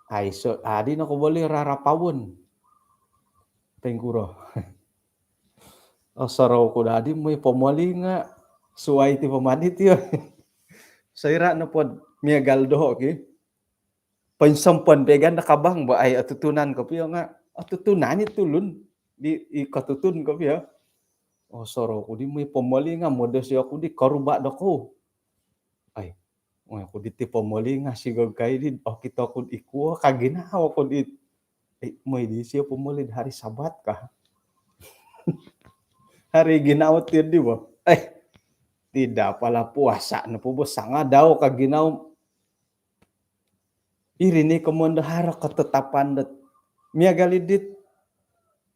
Aiso, adi no koboli rarapawon. Pengkuro. Oh, sorou ku dadi moi pomoli nga suai ti pomadi tio. Soira nopo miagal doho ki. Poinsompon pegan da kabang bo ai atutunan kopio nga. Atutunan i tulun di i katutun kopio. Oh, sorou ku di moi pomoli nga modosi oku di koruba dokou. Ai, oi, oku diti pomoli nga sigog kai di okito ku di kuo kaginawo ku di. Eh, moi di sio pomoli di hari Sabat ka. Hari ginawo ti di bo. Eh, tidak pala puasa nopo bo sangadau kaginawo. Iri ni komoyon do haro ketetapan dot miagal i dit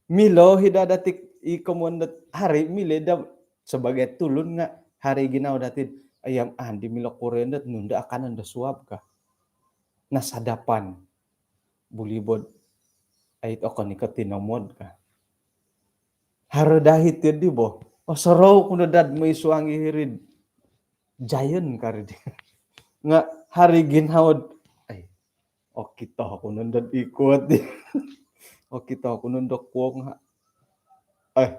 milo hida dati i komoyon dot hari milo da sebagai tulun nga hari ginawo dati ayam andi milo kuren dot nunda akanon do suab ka. Nasadapan buli bod ait okon i ko tinomod ka. Haro dahit yo di bo. Oh, sorou ku no dad moi suangi hirid Giant kari di. Nga hari ginawo dot ai, okito ku no dot ikut di. Okito ku no dot kuo nga. Eh,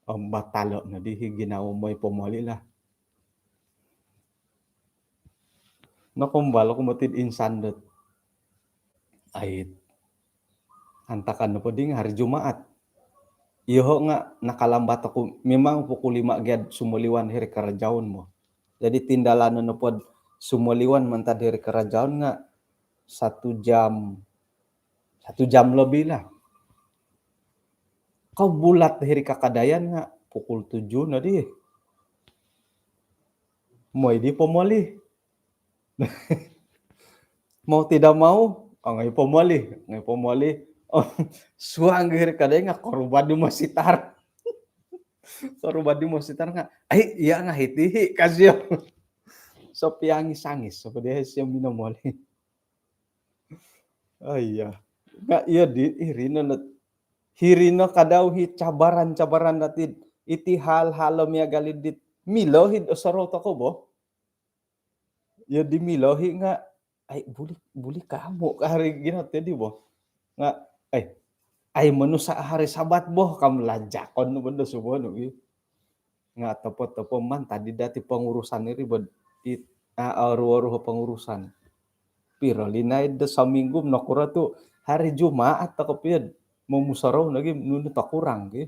om batalo no di hi ginawo moi pomoli lah. Nokombal oku moti insan dot ait antakan nopo di nga hari Jumaat. Iyoho nga nakalambat oku, memang pukul lima gia sumoliwan hiri karajaon mo. Jadi tindalanon nopo sumoliwan mantad hiri karajaon nga satu jam, satu jam lebih lah. Kobulat hiri kakadayan nga pukul tujuh no di. Moi di pomoli. Mau tidak mau, ongo i pomoli, ongo i pomoli. Oh, suang hiri kadai nga koruba di mositar. Koruba di mositar nga, ai, iya nga hiti hi, ka sio. So piangis-angis, so dia sio minomoli. Oh iya. Nga iyo di, iri no, hiri no kadau hi cabaran-cabaran dati, iti hal-hal miagal i dit milo hi osorou tokou bo. Iyo di milo hi nga, ai, buli, buli kamu ka hari ginawo ti di bo. Nga, ai, ai, monusa hari Sabat bo, kam lajakon no bondo subo no gi. nga' topo-topo mantad di dati' pongurusan iri bo, it, a, oruh-oruh pongurusan. Piro linaid do saminggu, nokuro tu' hari Jumaat toko' piya'd momusorou nogi nunu tokurang ki.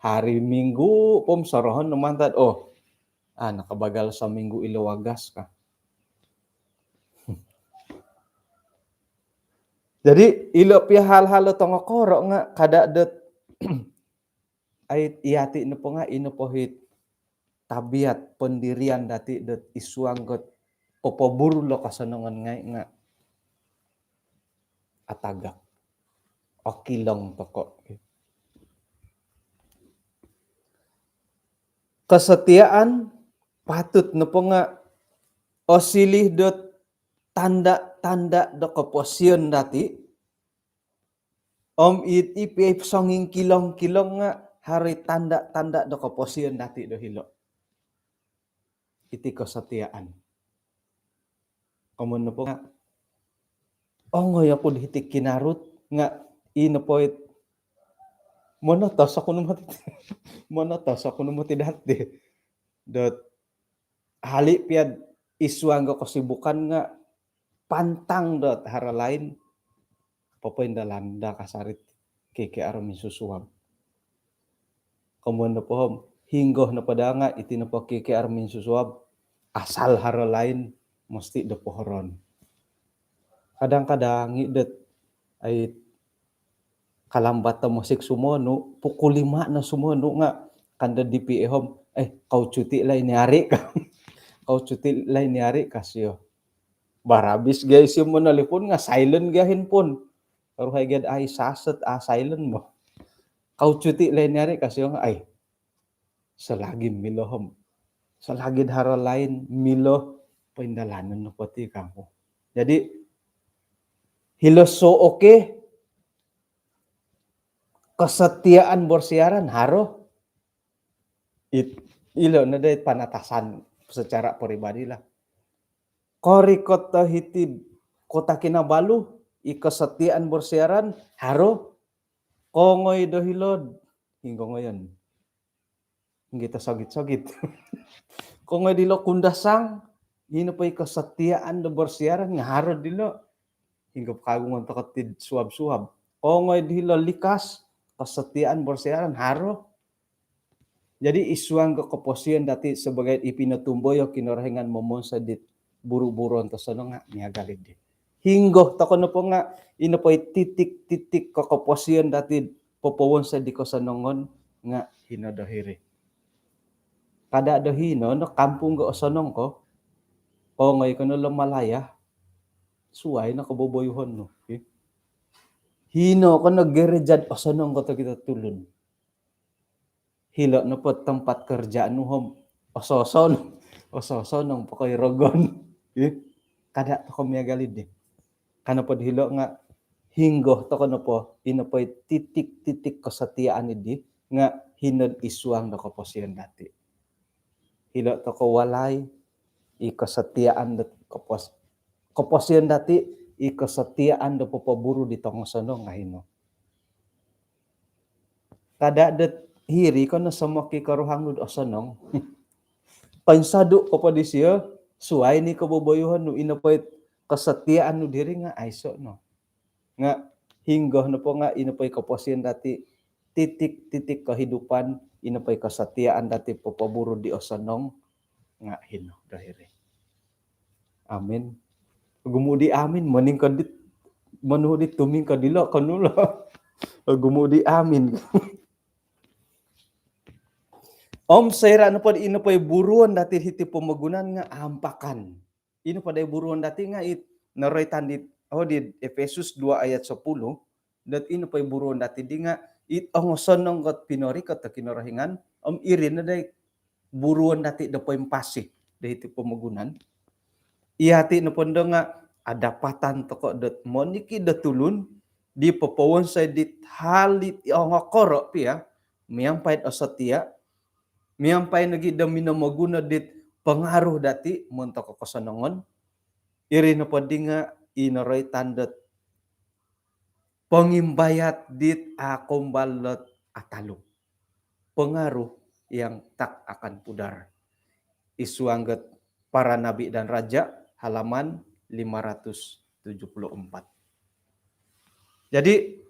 Hari Minggu pomusorohon no mantad, oh, a, nakabagal saminggu ilo wagas ka. Jadi, ilo piya hal-hal do tongokoro' nga' kada' dot, ai, iyati' nopo nga' ino po hit tabiat pendirian dati' dot isuang got popoburu lo kosonongon ngai' nga' atagak. Okilong toko'. Kesetiaan patut nopo nga' osiliu dot tanda-tanda do koposion dati', om it i piya i songingkilong-kilong nga' haro i tanda-tanda do koposion dati' do hilo'. Iti kesetiaan. Komoyon nopo nga', ongoi oku'd hiti kinarut nga' ino po it monotos oku no moti, monotos oku no moti dati'. Dot hali' piya'd isuang got kesibukan nga' pantang dot haro lain, popoindalan daa kasari it K K R minsusuab. Komoyon nopo om, hinggo nopo daa nga' iti nopo K K R minsusuab, asal haro lain, mesti do pohoroon. Kadang-kadang i' dot, ai, kalambat do mosik sumonu, pukul lima no sumonu nga' kan do D P A om, eh, kau cuti lah ini hari ka. Kau cuti lah ini hari ka sio. Barabis gia isio monolipun nga' silent gia handphone. Baru hai gia ai saset, a, silent bo. Kau cuti lah ini hari ka sio nga', ai, selagi milo om, selagi haro lain milo, poindalanon nopo ti kangku. Jadi, hilo so, oke, kesetiaan bersiaran haro. It, ilo no dai panatasan secara peribadi lah. Korikot do hiti'd Kota Kinabalu, i kesetiaan bersiaran haro. Kongoi do hilo'd, hinggo ngoyon, hinggo tosogit-sogit. Kongoi dilo Kundasang, ino po i kesetiaan do bersiaran nga' haro dilo. Hinggo po kagungon toko' tid suab-suab. Kongoi dilo Likas, kesetiaan bersiaran haro. Jadi, isuang got koposion dati' sebagai i pinotumboyo Kinorohingan momonsoi dit buru-buruon tosonong nga' miagal iddi. Hinggo toko' nopo nga' ino po i titik-titik ko- koposion dati' popowonsoi di kosonongon nga' hino do hiri. Kada' do hino no kampung got osonong ko, kongoi ko no lo Malaya, suwai no koboboyuhon nu. Hino ko no gereja'd osonong ko tokito tulun. Hilo' nopo tempat kerja nu om, oso-oso no, oso-oso no pokoi rogon. Ih, kada' toko' miagal iddi. Ka nopo'd hilo' nga' hinggo toko' nopo, ino po i titik-titik kesetiaan iddi nga' hino'd isuang do koposion dati'. Hilo' toko' walai, i kesetiaan do kopos-, koposion dati', i kesetiaan do popoburu di tongosonong nga' hino. Kada' dot hiri ko no somoki koruhang nu'd osonong. Koinsodu' ko po disio, suwai ni koboboyuhon nu, ino po i kesetiaan nu'd hiri nga' aiso' no. Nga' hinggo nopo nga' ino po i koposion dati', titik-titik kehidupan, ino po i kesetiaan dati' popoburu di osonong nga' hino do hiri. Amin. Ogumu' di amin, moning ko dit, monuhu' dit tumingkod ilo', konu lo. Ogumu' di amin. Om soira' nopo di ino po i buruon dati' hiti pomogunan nga' ampakan. Ino po di buruon dati' nga' it noroitan dit, oh, di Efesus dua ayat sepuluh, dot ino po i buruon dati' di nga' it ongosonong got pinorikot do Kinorohingan, om iri no dai buruon dati' do poimpasi do hiti pomogunan. Iyati' nopondo nga' adapatan toko' dot monikid do tulun di popowonsoi dit hal dit ongokoro' piya, miampai'd osotia', miampai nogi' do minomoguno dit pengaruh dati' montok kosonongon. Iri nopo di nga' i noroitan dot pongimbayat dit a' kombal dot ataluk. Pengaruh yang tak akan pudar. Id suang dot Para Nabi dan Raja, halaman lima ratus tujuh puluh empat. Jadi,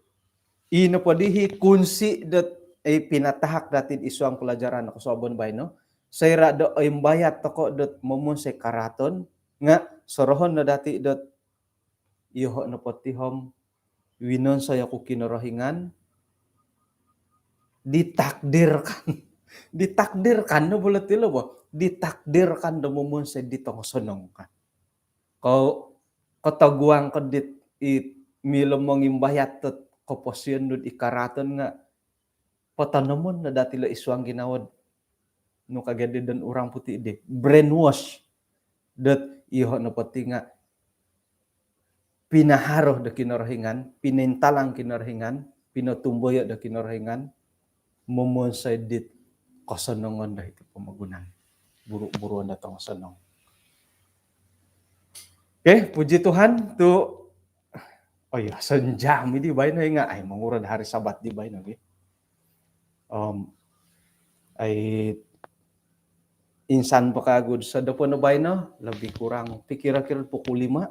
ino po dii kunsi dot, eh, pinatahak dati id suang pelajaran kosuabon baino. Soira do oimbayat toko dot momonsoi karaaton, nga sorohon no dati dot, iyoho nopo ti om winonsoi oku Kinorohingan, ditakdirkan. Ditakdirkan no bula tilo bo. Ditakdirkan do momonsoi di tongosonong, ka. Ko, kotoguang ko dit, it, milo mongimbayat dot koposion nu id karaaton nga potonomon no dati ilo id suang ginawo nu ka gia di don orang putih di brainwash. Dot iyoho nopo ti nga pinaharo do Kinorohingan, pinointalang Kinorohingan, pinotumboyo do Kinorohingan, momonsoi dit kosonongon do hiti pomogunan. Buru-buruon do tongosonong. Okey, puji Tuhan tu, oh iya, sonjam di baino nga, ai, mongurad hari Sabat di baino, okey. Om, ai, insan po kagu sodopon do baino, lebih kurang kira-kira pukul lima,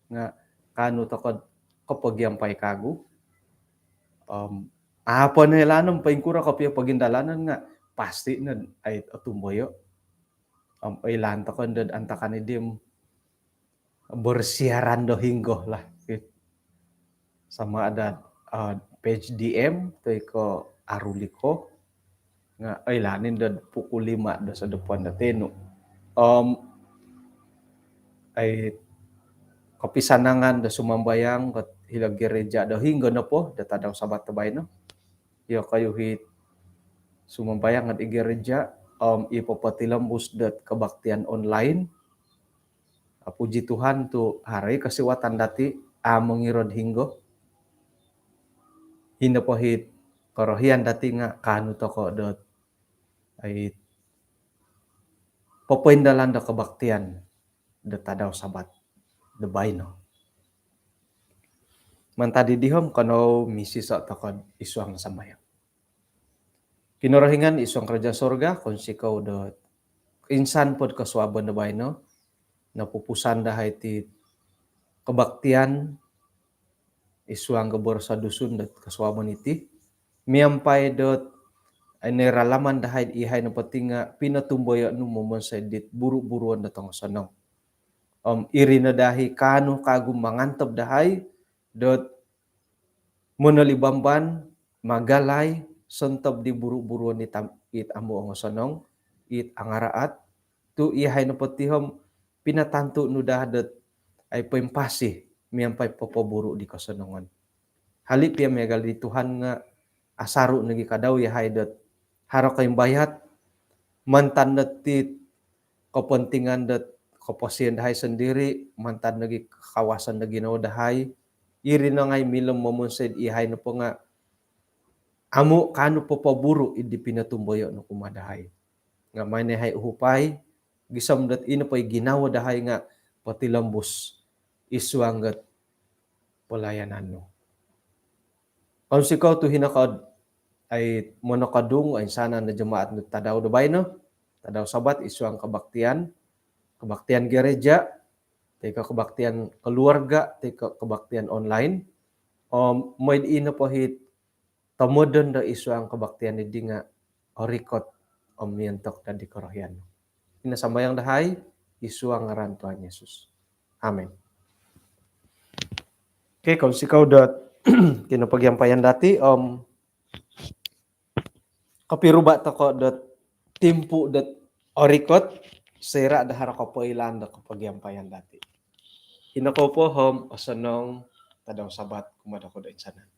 nga kaanu toko kopogiampai kagu. Om, apo no oilaan om poingkuro kopio pogindalanon nga pasti no, ai, otumboyo. Om, oilaan toko do antakan idi om bersiaran do hinggo lah. Sama ada, ah, page D M toi ko aruliko. Nga oilaan i do pukul lima do sodopon do tinu. Om, ai, kopisanangan do sumambayang ko hilo gereja do hinggo nopo do tadau Sabat do baino. Iyokoyu it sumambayang id gereja, om, i popotilombus dot kebaktian online. Puji Tuhan tu haro i kosiwatan dati, a, mongirad hinggo. Ino po it korohian dati nga kaanu toko dot, ai, popoindalan do kebaktian do tadau Sabat do baino. Mantad dii om kanou misiso toko id suang sambayang. Kinorohingan id suang kerajaan sorga, kounsikou do insan po do kosuabon do baino, nopupusan dahai ti kebaktian id suang boros Dusun dot kosuabon iti, miampai dot, ai, niralaman dahai iyahai nopo ti nga pinotumboyo nu momonsoi dit buru-buruon do tongosonong. Om, iri no dahai kaanu kagu mangantob dahai dot monolibamban, magalai, sontob di buru-buruon it am-, it amu ongosonong, it angaraat, tu iyahai nopo ti om pinatantu nu daa dot, ai, poimpasi miampai popoburu di kosonongon. Hali pia miagal di Tuhan nga asaru nogi kadau iyahai dot haro koimbayat mantad dot it kepentingan dot koposion dahai sendiri, mantad nogi kakawasan do ginawo dahai, iri no ngai milo momonsoi iyahai nopo nga amu kaanu popoburu id di pinotumboyo nu kumaa dahai. Nga maai no iyahai uhupai, gisom dot ino po i ginawo dahai nga potilombus id suang dot pelayanan nu. Kounsikou tu hino ko, ai, monokodung, ai, oinsanan do jemaat nu tadau do baino, tadau Sabat id suang kebaktian, kebaktian gereja, toi ko kebaktian keluarga, toi ko kebaktian online. Om, mooi dii nopo it tomodon do id suang kebaktian dii nga orikot om miontok daa di korohian. Ino sambayang dahai id suang ngaran Tuhan Yesus. Amin. Okey, kounsikou dot kinopogiampayan dati, om kopiruba toko dot timpu dot orikot, soira do haro kopoilaan do kopogiampayan dati. Ino ko po om osonong tadau Sabat kumaa dokoyu do oinsanan.